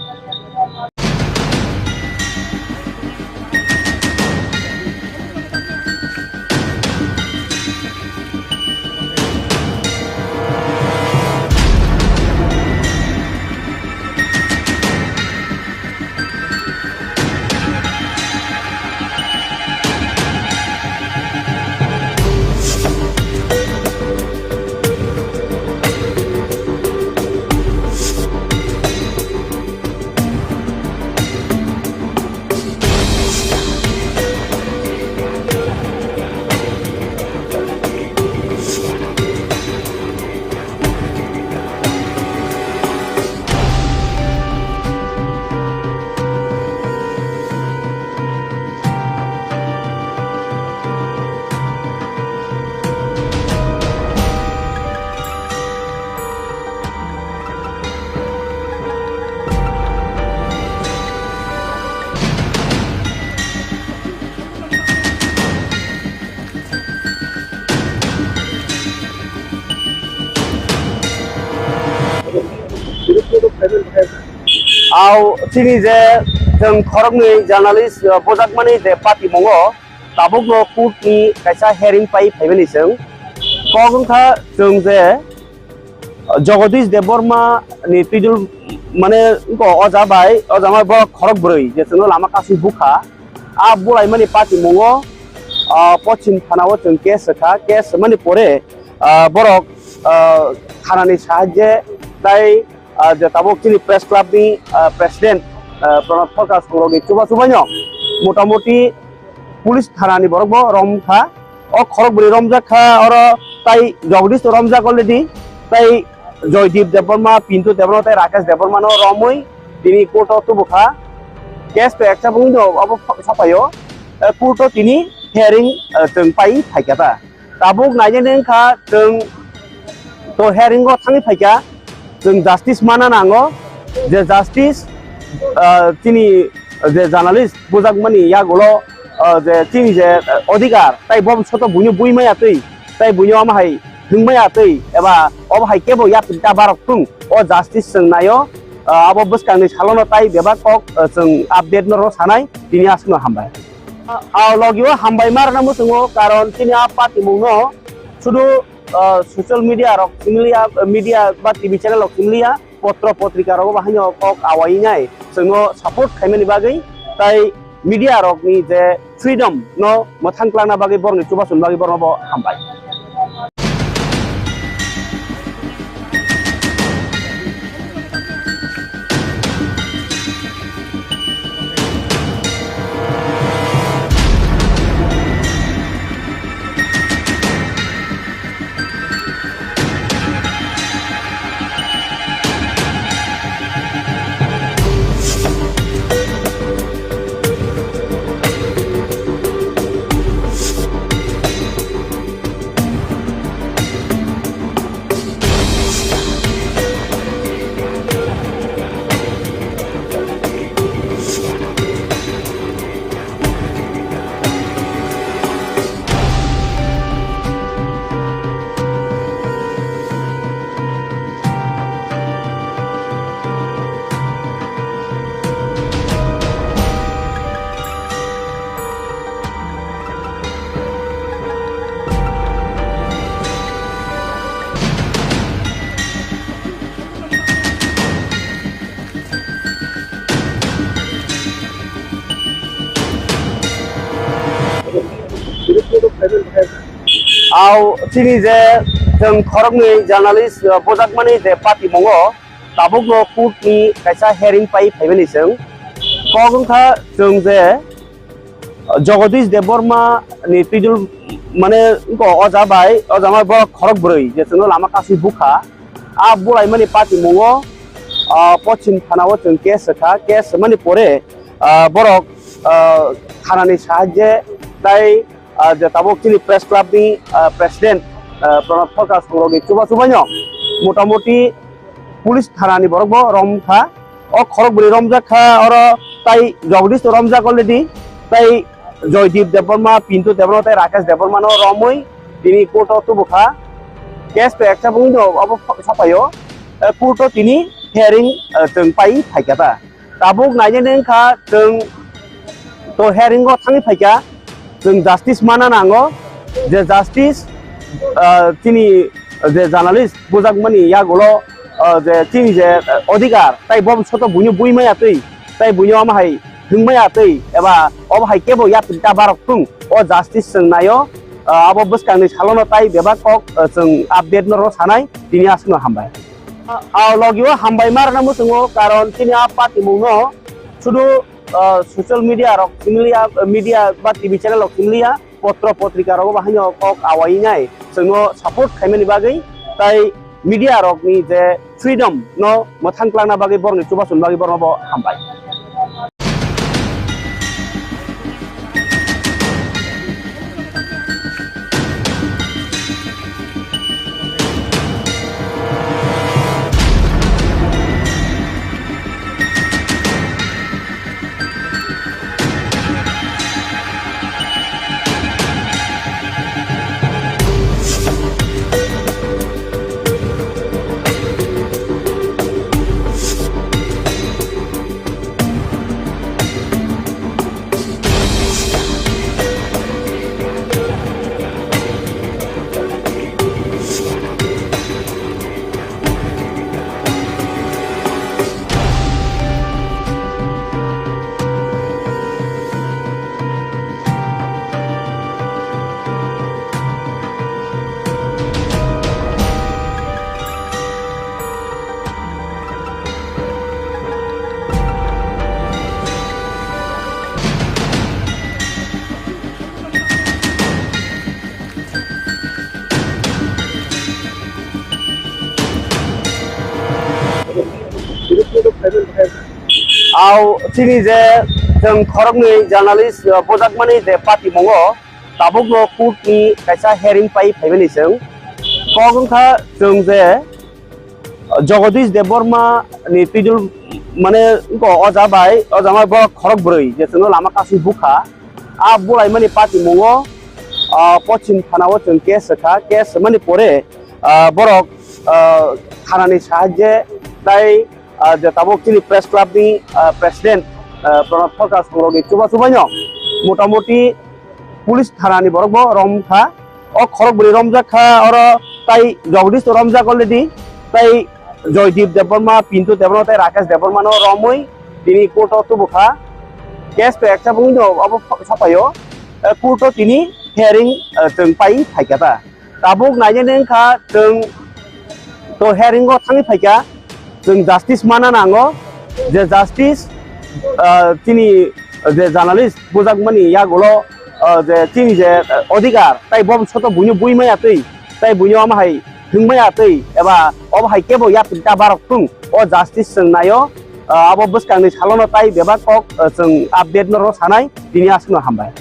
Au chini je chwng khoroknwi journalist, uh, bujakmani je patimungo tabukno court ni kaisa hearing pai phaimani chwng. Kok wngkha chwng je Jagadish Debbarma ni twijol mane wngkha oja bai, oja bai borok khorok bwrwi je chwngno lama kasui bukha. A bulaimani patimungo, ah, Pochim Thana o chwng case rwkha. Case rwmani pore, ah, borok, ah, Thana ni sahajye tai, ah, je tabuk chini press club ni, ah, president, ah, Pranab Sarkar songrok ni chuba chubaino motamoti police thana ni borok bo romkha. O khorok bwrwi romjak kha, oro tai Jagadish to romjak already, tai Joydeep Debbarma, Pintu Debbarma tai Rakesh Debbarma no romwi tini court o tubu kha. Case to ekta bungwi no abo sapaio, eh, court o tini hearing, eh, chwng pai phaikha ta. Tabuk nainani wngkha chwng to hearing o thangwi phaikha, chwng justice mana nango, je justice, ah, chini je journalist bujakmani yagulo, ah, je chini je, ah, odhikar, tai bo soto buino bui maya twi, tai buino ama hai hwng maya twi, eba obo hai kebo yapri ta barok thung, o justice chwng naio, ah, abo bwskangni salono tai bebak kok, ah, chwng update no rw sanai, tini aswkno hambai. Ah, logio hambai ma rwna muchungo, karon chini a patimungno sudu, ah, social media rok similia, media ba T V channel rok similia, potro potrika rogo bo haino kok awai nai chwngno support khaimani bagwi, tai media rokni je freedom no mwthang twlangna bagwi borokni chubachu bagwi borokno bo hambai. Au chini je chwng khoroknwi journalist, uh, bujakmani je patimungo tabukno court ni kaisa hearing pai phaimani chwng. Kok wngkha chwng je, uh, Jagadish Debbarma ni twijol mane wngkha oja bai, oja bai borok khorok bwrwi je chwngno lama kasui bukha. A bulaimani patimungo, uh, Pochim Thana o chwng case rwkha. Case rwmani pore, uh, borok, uh, thanani sahajye tai ah, je tabuk chini press club ni, ah, president, ah, Pranab Sarkar songrokni chuba chubaino motamoti police thana ni borok bo romkha. O khorok bwrwi romjak kha, oro tai Jagadish to romjak already, tai Joydeep Debbarma, Pintu Debbarma tai Rakesh Debbarma no romwi tini court o tubukha. Case to eksa bungwi no obo sapaio, eh, court o tini hearing, eh, chwng pai phaikha ta. Tabuk nainani wngkha chwng to hearing o thangwi phaikha, chwng justice mana nango, je justice, ah, chini je journalist bujakmani yagulo, ah, je chini je, ah, odhikar, tai bo soto buino bui maya twi, tai buino ama hai hwng maya twi, eba obo hai kebo yapri ta barok thung, o justice chwng naio, ah, abo bwskangni salono tai bebak kok, ah, chwng update no rw sanai, tini aswkno hambai. Ah, logi o hambai ma rwna muchungo, karon chini a patimung no sudu, ah, social media rok simi liya, media ba T V channel rok simi liya, potro potrika rogo bo haino kok awai nai chwngno support khaimani bagwi, tai media rok ni je freedom no mwthang twlangna bagwi borokni chubachu bagwi borokno bo hambai. Au chini je chwng khoroknwi journalist, uh, bujakmani je patimungo tabukno court ni kaisa hearing pai phaimani chwng. Kok wngkha chwng je Jagadish Debbarma ni twijol mane wngkha oja bai, oja bai borok khorok bwrwi je chwngno lama kasui bukha. A bulaimani patimungo, ah, Pochim Thana o chwng case rwkha. Case rwmani pore, ah, borok, ah, thanani sahajye tai, ah, je tabuk chini press club ni, ah, president, ah, Pranab Sarkar songrokni chuba chubaino motamoti police thanani borok bo romkha. O khorok bwrwi romjak kha, oro tai Jagadish to romjak already, tai Joydeep Debbarma, Pintu Debbarma tai Rakesh Debbarma no romwi tini court o tubukha. Case to eksa bungwi no obo sapaio, eh, court o tini hearing, eh, chwng pai phaikha ta. Tabuk nainani wngkha chwng to hearing o thangwi phaikha, chwng justice mana nango, je justice, ah, chini je journalist bujakmani yagulo, ah, je chini je, ah, odhikar, tai bo soto buino bui maya twi, tai buino ama hai hwng maya twi, eba obo hai kebo yapri ta barok thung, o justice chwng naio, ah, abo bwskangni salono tai bebak kok, ah, chwng update no rw sanai, tini aswkno hambai.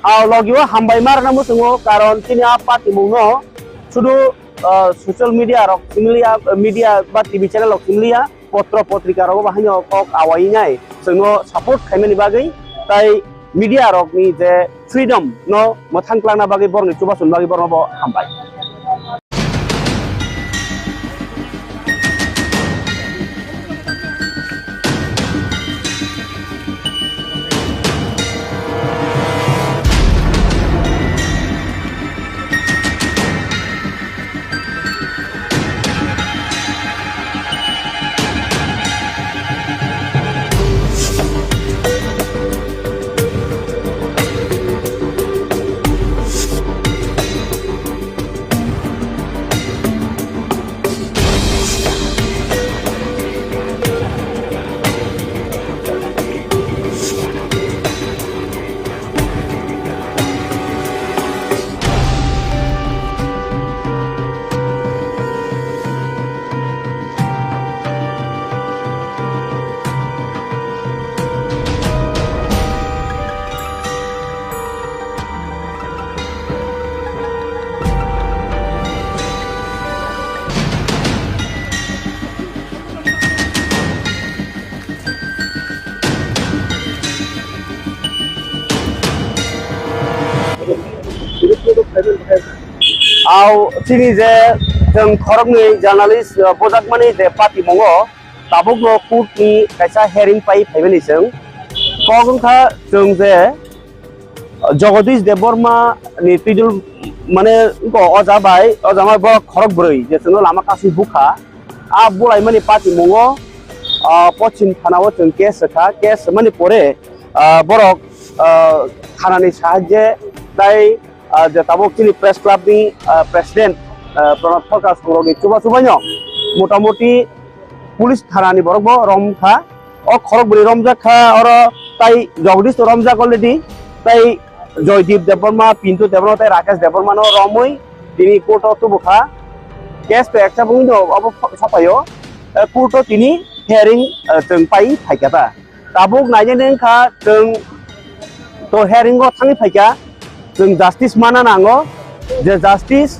Ah, logi o hambai ma rwna muchungo, karon chini a patimung no sudu, ah, social media rok simi liya, media ba T V channel rok simi liya, potro potrika rogo bo haino kok awai nai chwngno support khaimani bagwi, tai media rok ni je freedom no mwthang twlangna bagwi borokni chubachu bagwi borokno bo hambai. Au chini je chwng khoroknwi journalist, uh, bujakmani je patimungo tabukno court ni kaisa hearing pai phaimani chwng. Kok wngkha chwng je, uh, Jagadish Debbarma ni twijol mane wngkha oja bai, oja bai borok khorok bwrwi je chwngno lama kasui bukha. A bulaimani patimungo, ah, Pochim Thana o chwng case rwkha. Case rwmani pore, ah, borok, ah, Thana ni sahajye tai, ah, je tabuk chini press club ni, ah, president, ah, Pranab Sarkar songrok ni chuba chubaino motamoti police thana ni borok bo romkha. O khorok bwrwi romjak kha, oro tai Jagadish to romjak already, tai Joydeep Debbarma, Pintu Debbarma tai Rakesh Debbarma no romwi tini court o tubu kha. Case to accept wngwi no abo sapaio, eh, court o tini hearing, eh, chwng pai phaikha ta. Tabuk nainani wngkha chwng to hearing o thangwi phaikha, chwng justice mana nango, je justice,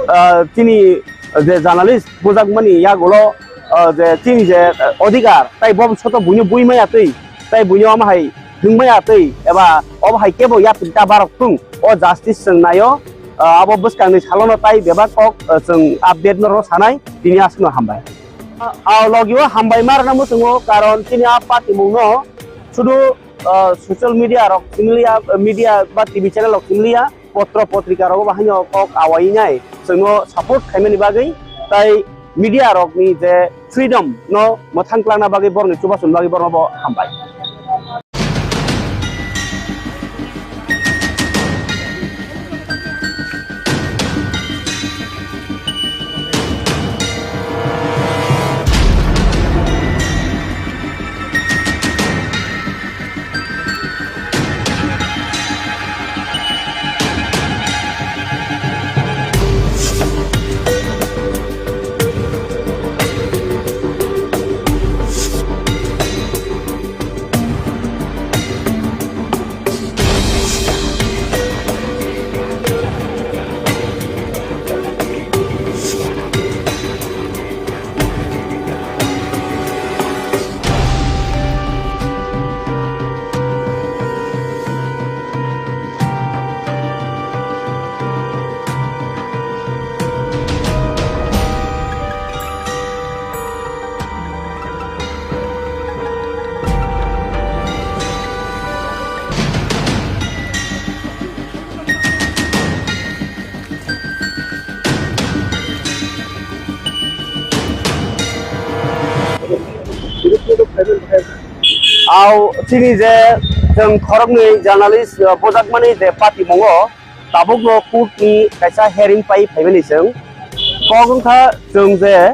ah, chini je journalist bujakmani yagulo, ah, je chini je, ah, odhikar, tai bo soto buino bui maya twi, tai buino ama hai hwng maya twi, eba obo hai kebo yapri ta barok thung, o justice chwng naio, ah, abo bwskangni salono tai bebak kok, ah, chwng update no rw sanai, tini aswkno hambai. Ah, logio hambai ma rwna muchungo, karon chini a patimungno sudu, ah, social media rok simliya, media ba T V channel rok simliya, potro potrika rogo bo haino kok awai nai chwngno support khaimani bagwi, tai media rokni je freedom no mwthang klangna bagwi borokni chubachu bagwi borokno bo hambai. Au chini je chwng khoroknwi journalist, uh, bujakmani je patimungo tabukno court ni kaisa hearing pai phaimani chwng. Kok wngkha chwng je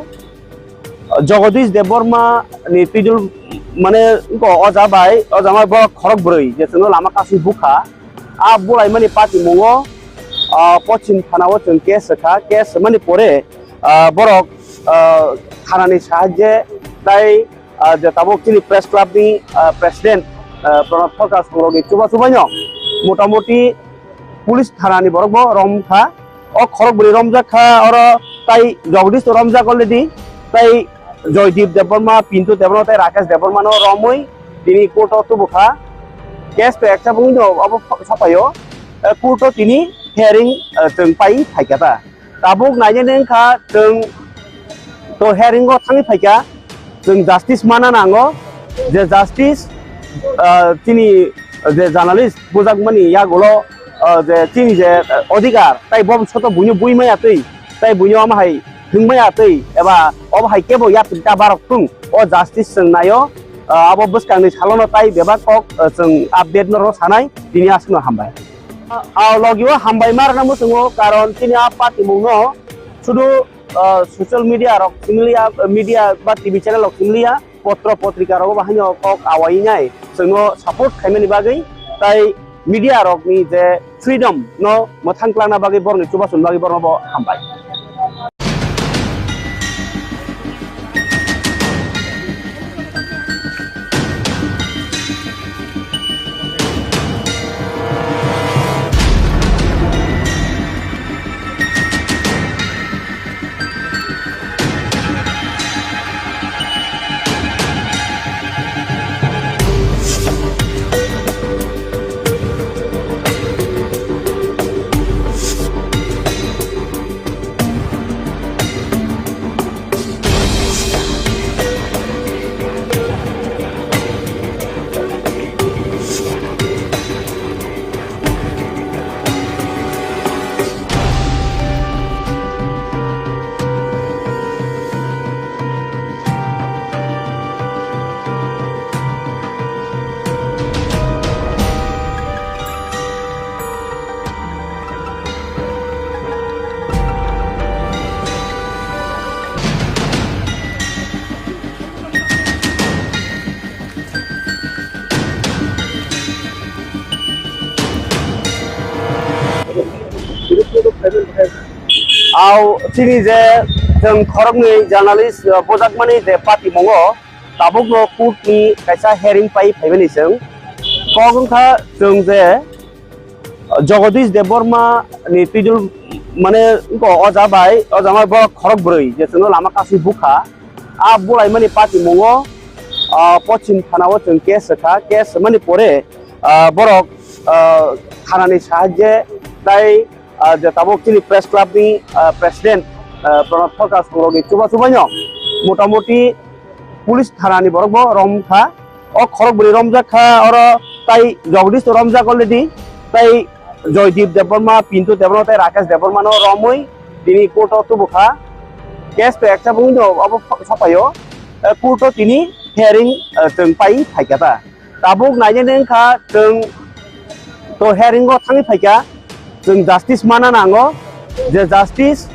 Jagadish Debbarma ni twijol mane wngkha oja bai, oja bai borok khorok bwrwi je chwngno lama kasui bukha. A bulaimani patimungo, ah, Pochim Thana o chwng case rwkha. Case rwmani pore, ah, borok, ah, Thana ni sahajye tai, ah, je tabuk chini press club ni, ah, president, ah, Pranab Sarkar songrok ni chuba chubaino motamoti police thana ni borok bo romkha. O khorok bwrwi romjak kha, oro tai Jagadish to romjak already, tai Joydeep Debbarma, Pintu Debbarma tai Rakesh Debbarma no romwi tini court o tubu kha. Case to accept wngwi no abo sapaio, eh, court o tini hearing, eh, chwng pai phaikha ta. Tabuk nainani wngkha chwng to hearing o thangwi phaikha, chwng justice mana nango, je justice, ah, chini je journalist bujakmani yagulo, ah, je chini je, ah, odhikar, tai bo soto buino bui maya twi, tai buino ama hai hwng maya twi, eba obo hai kebo yapri ta barok thung, o justice chwng naio, ah, abo bwskangni salono tai bebak kok, ah, chwng update no rw sanai, tini aswkno hambai. Ah, logio hambai ma rwna muchungo, karon chini a patimungno sudu, ah, social media rok simliya, media ba T V channel rok simliya, potro potrika rogo bo haino kok awai nai chwngno support khaimani bagwi, tai media rokni je freedom no mwthang klangna bagwi borokni chubachu bagwi borokno bo hambai. Au chini je chwng khoroknwi journalist, uh, bujakmani je patimungo tabukno court ni kaisa hearing pai phaimani chwng. Kok wngkha chwng je, uh, Jagadish Debbarma ni twijol mane wngkha oja bai, oja bai borok khorok bwrwi je chwngno lama kasui bukha. A bulaimani patimungo, ah, Pochim thanao chwng case rwkha. Case rwmani pore, ah, borok, ah, thanani sahajye tai, ah, je tabuk chini press club ni, ah, president, ah, Pranab Sarkar songrokni chuba chubaino motamoti police thanani borokbo romkha. O khorok bwrwi romjak kha, oro tai Jagdish to romjak already, tai Joydeep Debbarma, Pintu Debbarma tei Rakesh Debbarma no romwi tini court o tubu kha. Case to ekcha bungwi no obo sapaio, eh, court o tini hearing, eh, chwng pai phaikha ta. Tabuk nainani wngkha chwng to hearing o thangwi phaikha, chwng justice mana nango, je justice,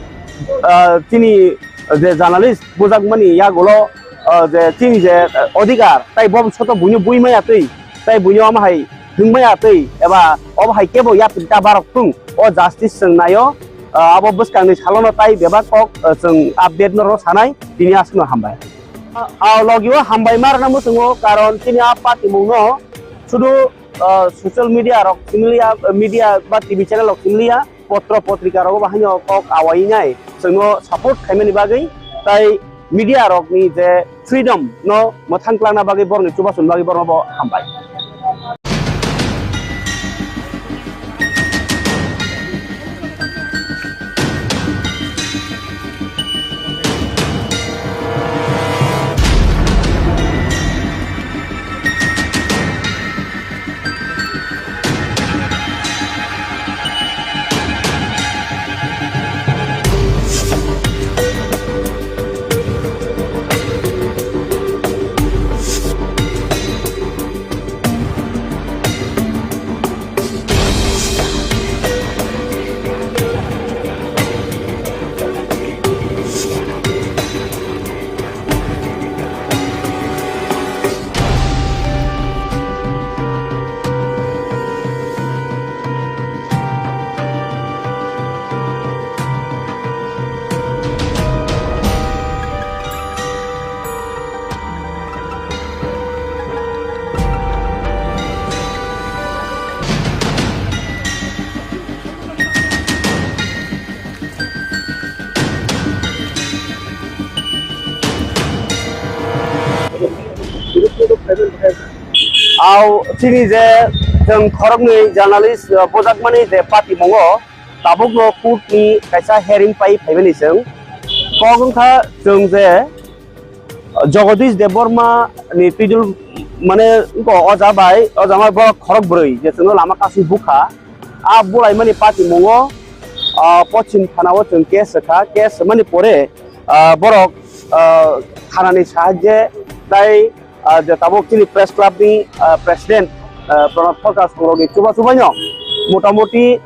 ah, chini je journalist bujakmani yagulo, ah, je chini je, ah, odhikar, tai bo soto buino bui maya twi, tai buino ama hai hwng maya twi, eba obo hai kebo yapri ta barok thung, o justice chwng naio, ah, abo bwskangni salono tai bebak kok, ah, chwng update no rw sanai, tini aswkno hambai. Ah, ah, logio hambai ma rwna muchungo, karon chini a patimungno sudu, ah, social media rok simi liya, media ba T V channel rok simi liya, potro potrika rogo bo haino kok awai nai chwngno support khaimani bagwi, tai media rokni je freedom no mwthang twlangna bagwi borokni chubachu bagwi borokno bo hambai. Au chini je chwng khoroknwi journalist, uh, bujakmani je patimungo tabukno court ni kaisa hearing pai phaimani chwng. Kok wngkha chwng je Jagadish Debbarma ni twijol mane wngkha oja bai, oja bai borok khorok bwrwi je chwngno lama kasui bukha. A bulaimani patimungo, ah, Pochim thanao chwng case rwkha. Case rwmani pore, ah, borok, ah, thanani sahajye tai, ah, je tabuk chini press club ni, ah, president, ah, Pranab Sarkar songrokni chuba chubaino motamoti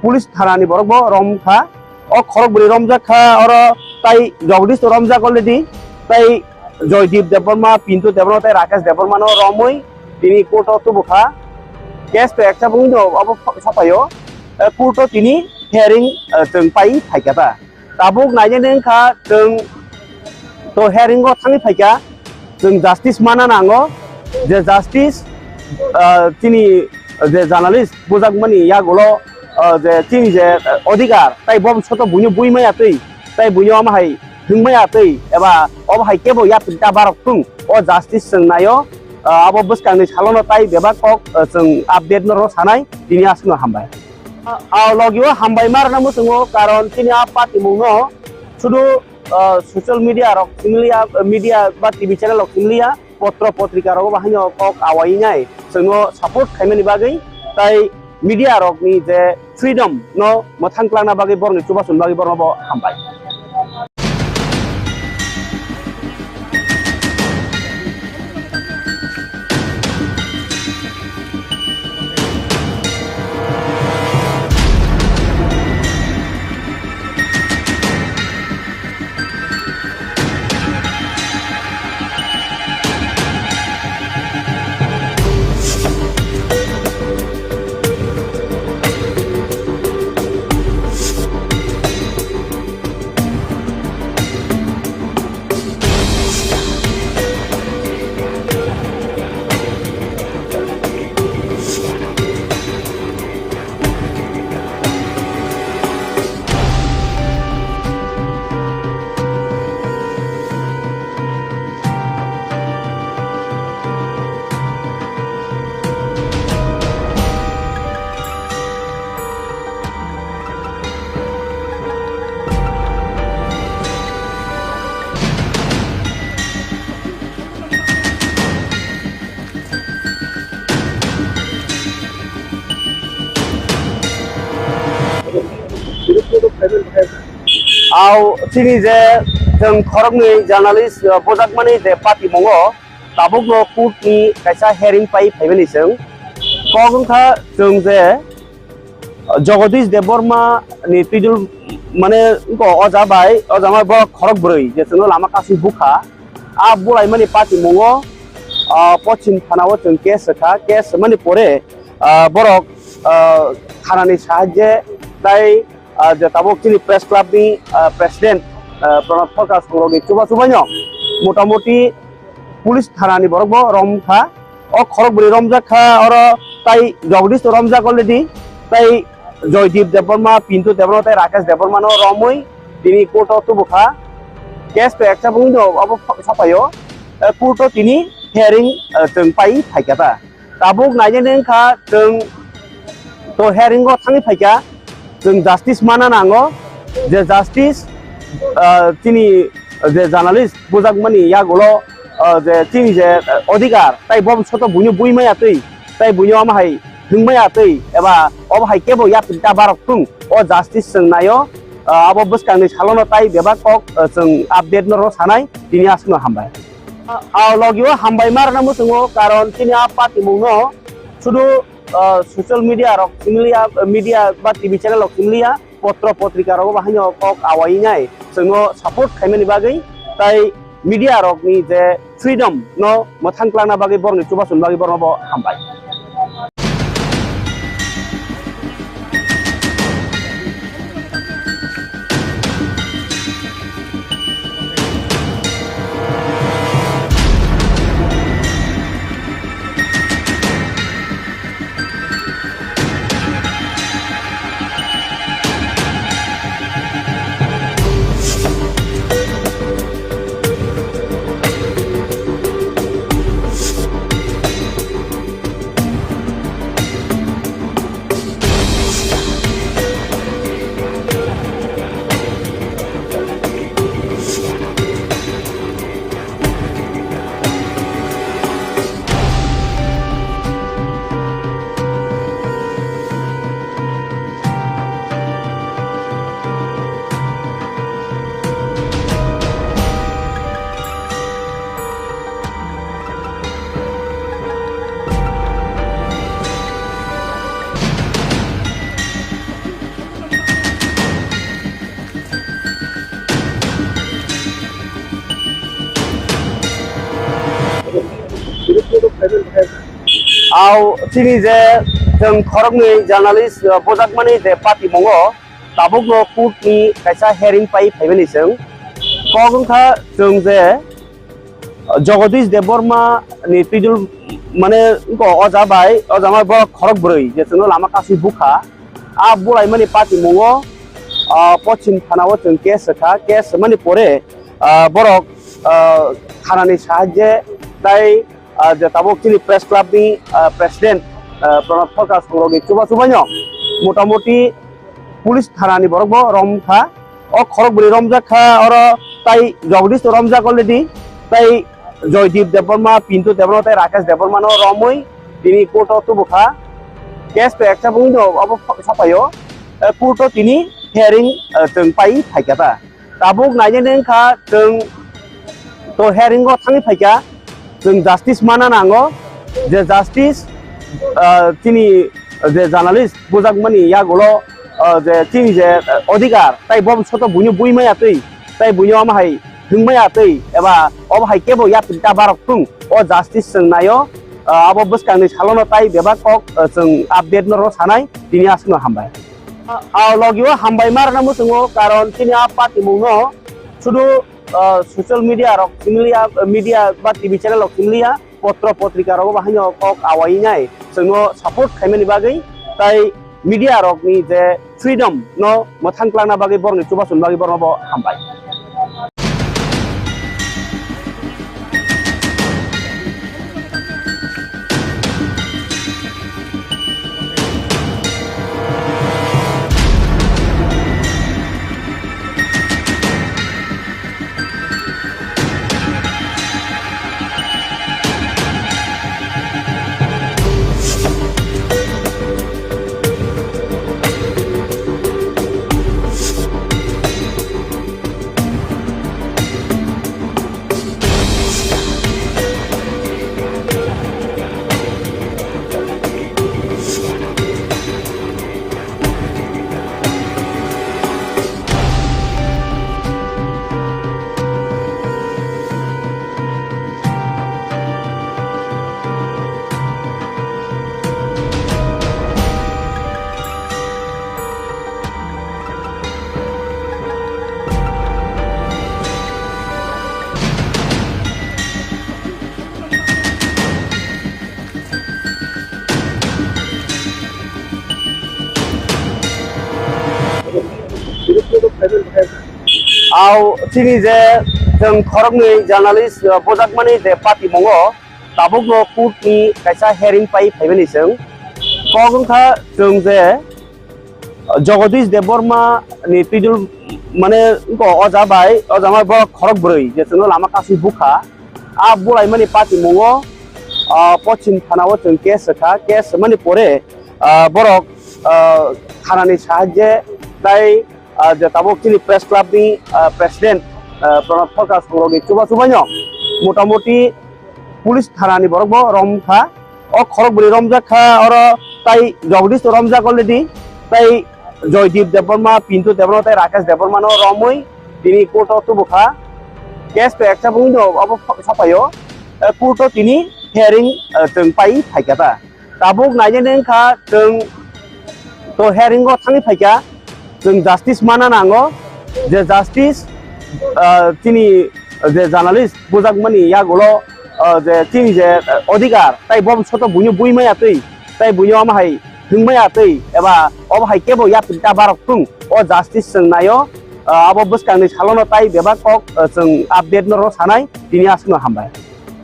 police thanani borok bo romkha. O khorok bwrwi romjak kha, oro tai Jagdish to romjak already, tai Joydeep Debbarma, Pintu Debbarma tei Rakesh Debbarma no romwi tini court o tubu kha. Case to ekcha bungwi no obo sapaio, eh, court o tini hearing, eh, chwng pai phaikha ta. Tabuk nainani wngkha chwng to hearing o thangwi phaikha, chwng justice mana nango, je justice, ah, chini je journalist bujakmani yagulo, ah, je chini je, ah, odhikar, tai bo soto buino bui maya twi, tai buino ama hai hwng maya twi, eba obo hai kebo yapri ta barok thung, o justice chwng naio, ah, abo bwskangni salono tai bebak kok, ah, chwng update no rw sanai, tini aswkno hambai. Ah, logio hambai ma rwna muchungo, karon chini a patimungno sudu, ah, social media rok simi liya, media ba T V channel rok simi liya, potro potrika rogo bo haino kok awai nai chwngno support khaimani bagwi, tai media rokni je freedom no mwthang twlangna bagwi borokni chubachu bagwi borokno bo hambai. Au chini je chwng khoroknwi journalist, uh, bujakmani je patimungo tabukno court ni kaisa hearing pai phaimani chwng. Kok wngkha chwng je, uh, Jagadish Debbarma ni twijol mane wngkha oja bai, oja bai borok khorok bwrwi je chwngno lama kasui bukha. A bulaimani patimungo, ah, Pochim thanao chwng case rwkha. Case rwmani pore, ah, borok, ah, thanani sahajye tai, ah, je tabuk chini press club ni, ah, president, ah, Pranab Sarkar songrokni chuba chubaino motamoti police thanani borokbo romkha. O khorok bwrwi romjak kha, oro tai Jagdish to romjak already, tai Joydeep Debbarma, Pintu Debbarma tei Rakesh Debbarma no romwi tini court o tubu kha. Case to accept wngwi no abo sapaio, eh, court o tini hearing, eh, chwng pai phaikha ta. Tabuk nainani wngkha chwng to hearing o thangwi phaikha. Chwng justice mana nango, je justice, ah, chini je journalist bujakmani yagulo, ah, je chini je, ah, odhikar, tai bo soto buino bui maya twi, tai buino omo hai hwng maya twi, eba obo hai kebo yapri ta barok thung, o justice chwng naio, ah, abo bwskangni salono tai bebak kok, ah, chwng update no rw sanai, tini aswkno hambai. Ah, ah, logio hambai ma rwna muchungo, karon chini a patimungno sudu, ah, social media rok simi liya, media ba T V channel rok simi liya, potro potrika rogo bo haino kok awai nai chwngno support khaimani bagwi, tai media rokni je freedom no mwthang kwlangna bagwi borokni chubachu bagwi borokno bo hambai. Au chini je chwng khoroknwi journalist, uh, bujakmani je patimungo tabukno court ni kaisa hearing pai phaimani chwng. Kok wngkha chwng je Jagadish Debbarma ni twijol mane wngkha oja bai, oja bai borok khorok bwrwi je chwngno lama kasui bukha. A bulaimani patimungo, ah, Pochim thanao chwng case rwkha. Case rwmani pore, ah, borok, ah, thanani sahajye tai, ah, je tabuk chini press club ni, ah, president, ah, Pranab Sarkar songrokni chuba chubaino motamoti police thanani borok bo romkha. O khorok bwrwi romjak kha, oro tai Jagdish to romjak already, tai Joydeep Debbarma, Pintu Debbarma tei Rakesh Debbarma no romwi tini court o tubu kha. Case to accept wngwi no abo sapaio, eh, court o tini hearing, eh, chwng pai phaikha ta. Tabuk nainani wngkha chwng to hearing o thangwi phaikha, chwng justice mana nango, je justice, ah, chini je journalist bujakmani yagulo, ah, je chini je, ah, odhikar, tai bo soto buino bui maya twi, tai buino omo hai hwng maya twi, eba obo hai kebo yapri ta barok thung, o justice chwng naio, ah, abo bwskangni salono tai bebak kok, ah, chwng update no rw sanai, tini aswkno hambai. Ah, logio hambai ma rwna muchungo, karon chini a patimungno sudu, ah, social media rok simi liya, media ba T V channel rok simi liya, potro potrika rogo bo haino kok awai nai chwngno support khaimani bagwi, tai media rokni je freedom no mwthang kwlangna bagwi borokni chubachu bagwi borokno bo hambai. Au chini je chwng khoroknwi journalist, uh, bujakmani je patimungo tabukno court ni kaisa hearing pai phaimani chwng. Kok wngkha chwng je Jagadish Debbarma ni twijol mane wngkha oja bai, oja bai borok khorok bwrwi je chwngno lama kasui bukha. A bulaimani patimungo, ah, Pochim thanao chwng case rwkha. Case rwmani pore, ah, borok, ah, thanani sahajye tai, ah, je tabuk chini press club ni, ah, president, ah, Pranab Sarkar songrokni chuba chubaino motamoti police thanani borok bo romkha. O khorok bwrwi romjak kha, oro tai Jagadish to romjak already, tai Joydeep Debbarma, Pintu Debbarma, tai Rakesh Debbarma no romwi tini court o tubu kha. Case to accept wngwi no abo saphaio, eh, court o tini hearing, eh, chwng pai phaikha ta. Tabuk nainani wngkha chwng to hearing o thangwi phaikha. Chwng justice mana nango, je justice, ah, chini je journalist bujakmani yagulo, ah, je chini je, ah, odhikar, tai bo soto buino bui maya twi, tai buino ama hai hwng maya twi, eba obo hai kebo yapri ta barok thung, o justice chwng naio, ah, abo bwskangni salono tai bebak kok, ah, chwng update no rw sanai, tini aswkno hambai.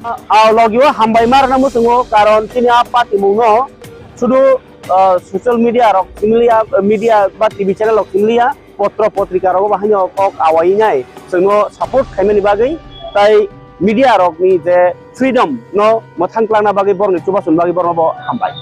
Ah, ah, logio hambai ma rwna muchungo, karon chini a patimungno sudu ah, social media rok simi liya, media ba T V channel rok simi liya, potro potrika rogo bo haino kok awai nai chwngno support khaimani bagwi, tai media rokni je freedom no mwthang twlangna bagwi borokni chubachu bagwi borokno bo hambai.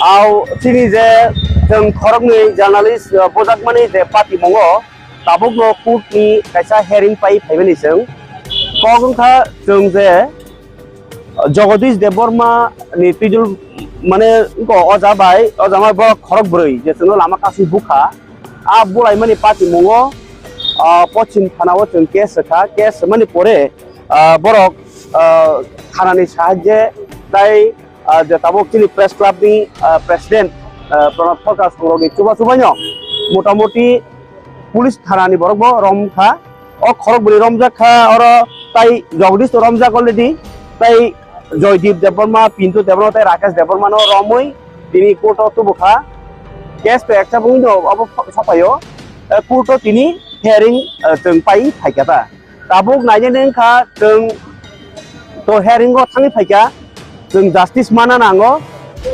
Au chini je chwng khoroknwi journalist, uh, bujakmani je patimungo tabukno court ni kaisa hearing pai phaimani chwng. Kok wngkha chwng je Jagadish Debbarma ni twijol mane wngkha oja bai, oja bai borok khorok bwrwi je chwngno lama kasui bukha. A bulaimani patimungo, ah, Pochim thanao chwng case rwkha. Case rwmani pore, ah, borok, ah, thanani sahajye tai, ah, je tabuk chini press club ni, ah, president, ah, Pranab Sarkar songrokni chuba chubaino motamoti police thanani borok bo romkha. O khorok bwrwi romjak kha, oro tai Jagadish to romjak already, tai Joydeep Debbarma, Pintu Debbarma, tai Rakesh Debbarma no romwi tini court o tubu kha. Case to accept wngwi no abo saphaio, eh, court o tini hearing, eh, chwng pai phaikha ta. Tabuk nainani wngkha chwng to hearing o thangwi phaikha, chwng justice mana nango,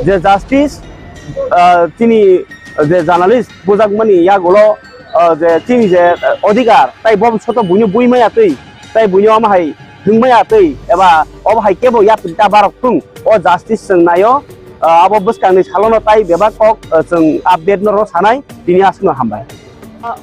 je justice, ah, chini je journalist bujakmani yagulo, ah, je chini je, ah, odhikar, tai bo soto buino bui maya twi, tai buino ama hai hwng maya twi, eba obo hai kebo yapri ta barok thung, o justice chwng naio, ah, abo bwskangni salono tai bebak kok, ah, chwng update no rw sanai, tini aswkno hambai.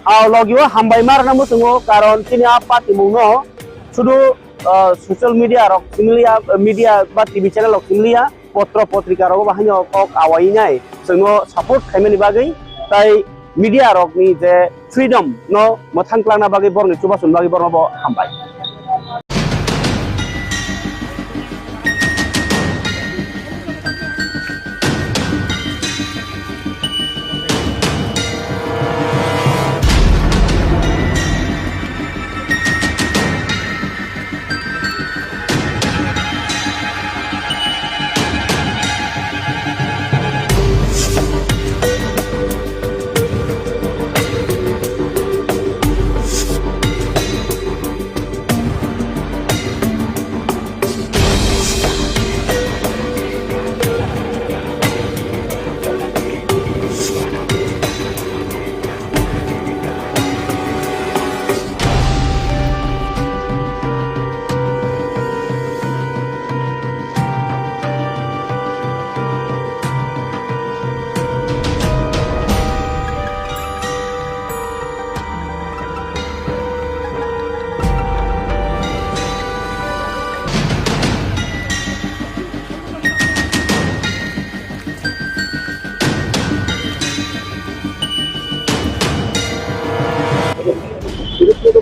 Ah, logio hambai ma rwna muchungo, karon chini a patimungno sudu, ah, social media rok simi liya, media ba T V channel rok simi liya, potro potrika rogo bo haino kok awai nai chwngno support khaimani bagwi, tai media rokni je freedom no mwthang twlangna bagwi borokni chubachu bagwi borokno bo hambai.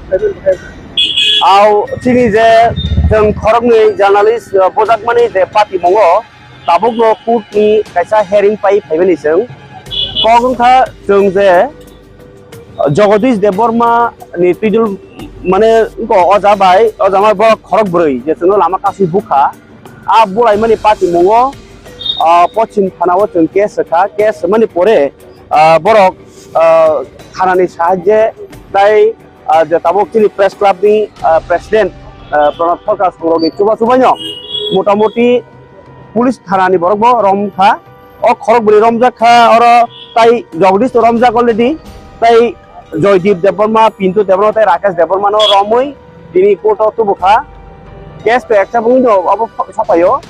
Au chini je chwng khoroknwi journalist, uh, bujakmani je patimungo tabukno court ni kaisa hearing pai phaimani chwng. Kok wngkha chwng je Jagadish Debbarma ni twidul mane wngkha oja bai, oja bai borok khorok bwrwi je chwngno lama kasui bukha. A bulaimani patimungo, ah, Pochim thanao chwng case rwkha. Case rwmani pore, ah, borok, ah, thanani sahajye tai, ah, je tabuk chini press club ni, ah, president, ah, Pranab Sarkar songrokni chuba chubaino motamoti police thanani borok bo romkha. O khorok bwrwi romjak kha, oro tai Jagadish to romjak already, tai Joydeep Debbarma, Pintu Debbarma, tai Rakesh Debbarma no romwi tini court o tubu kha. Case to accept wngwi no abo saphaio,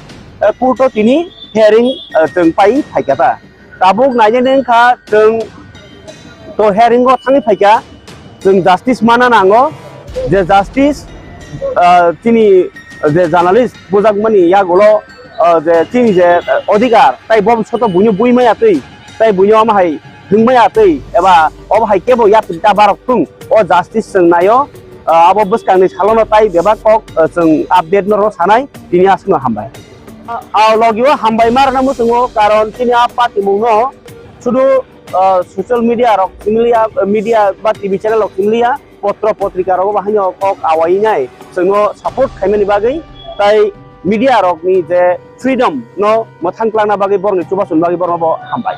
eh, court o tini hearing, eh, chwng pai phaikha ta. Tabuk nainani wngkha chwng to hearing o thangwi phaikha. Chwng justice mana nango, je justice, ah, chini je journalist bujakmani yagulo, ah, je chini je, ah, odhikar, tai bo soto buino bui maya twi, tai buino omo hai hwng maya twi, eba obo hai kebo yapri ta barok thung, o justice chwng naio, ah, abo bwskangni salono tai bebak kok, ah, chwng update no rw sanai, tini aswkno hambai. Ah, ah, logio hambai ma rwna muchungo, karon chini a patimungno sudu ah, social media rok simliya, media ba T V channel rok simliya, potro potrika rogo bo haino kok awai nai, chwngno support khaimani bagwi, tai media rokni je freedom no mwthang klangna bagwi borokni chubachu bagwi borokno bo hambai.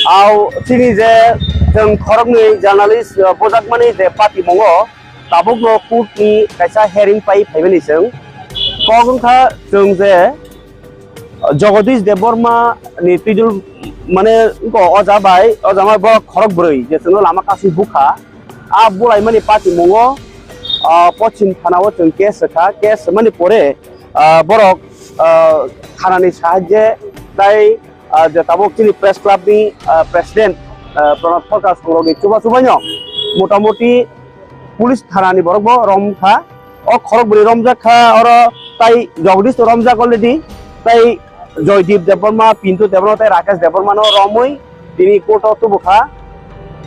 Au chini je chwng khoroknwi journalist, uh, bujakmani je patimungo tabukno court ni kaisa hearing pai phaimani chwng. Kok wngkha chwng je Jagadish Debbarma ni twidul mane wngkha oja bai, oja bai borok khorok bwrwi je chwngno lama kasui bukha. A bulaimani patimungo, ah, Pochim thanao chwng case rwkha. Case rwmani pore, ah, borok, ah, thanani sahajye tai, ah, je tabuk chini press club ni, ah, president, ah, Pranab Sarkar songrokni chuba chubaino motamoti police thanani borok bo romkha. O khorok bwrwi romjak kha, oro tai Jagadish to romjak already, tai Joydeep Debbarma, Pintu Debbarma, tai Rakesh Debbarma no romwi tini court o tubu kha.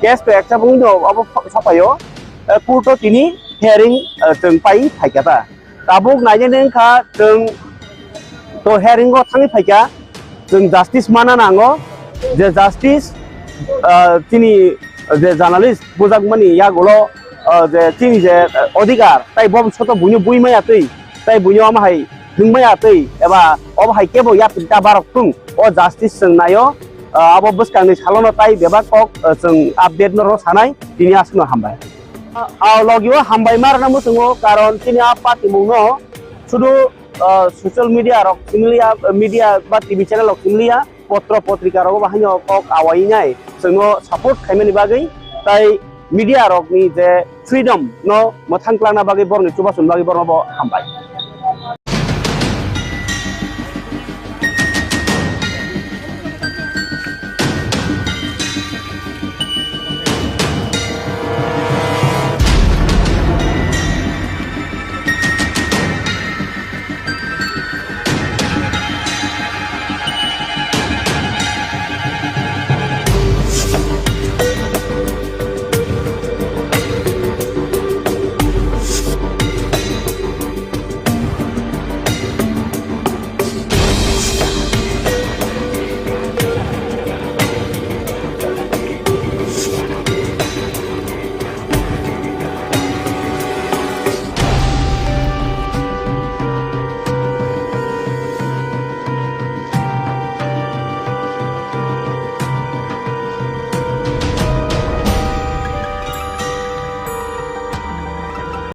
Case to accept wngwi no abo saphaio, eh, court o tini hearing, eh, chwng pai phaikha ta. Tabuk nainani wngkha chwng to hearing o thangwi phaikha, chwng justice mana nango, je justice, ah, chini je journalist bujakmani yagulo, ah, je chini je, ah, odhikar, tai bo soto buino bui maya twi, tai buino omo hai hwng maya twi, eba obo hai kebo yapri ta barok thung, o justice chwng naio, ah, abo bwskangni salono tai bebak kok, ah, chwng update no rw sanai, tini aswkno hambai. Ah, logio hambai ma rwna muchungo, karon chini a patimungno sudu, ah, social media rok simliya, media ba T V channel rok simliya, potro potrika rogo bo haino kok awai nai, chwngno support khaimani bagwi, tai media rokni je freedom no mwthang klangna bagwi borokni chubachu bagwi borokno bo hambai.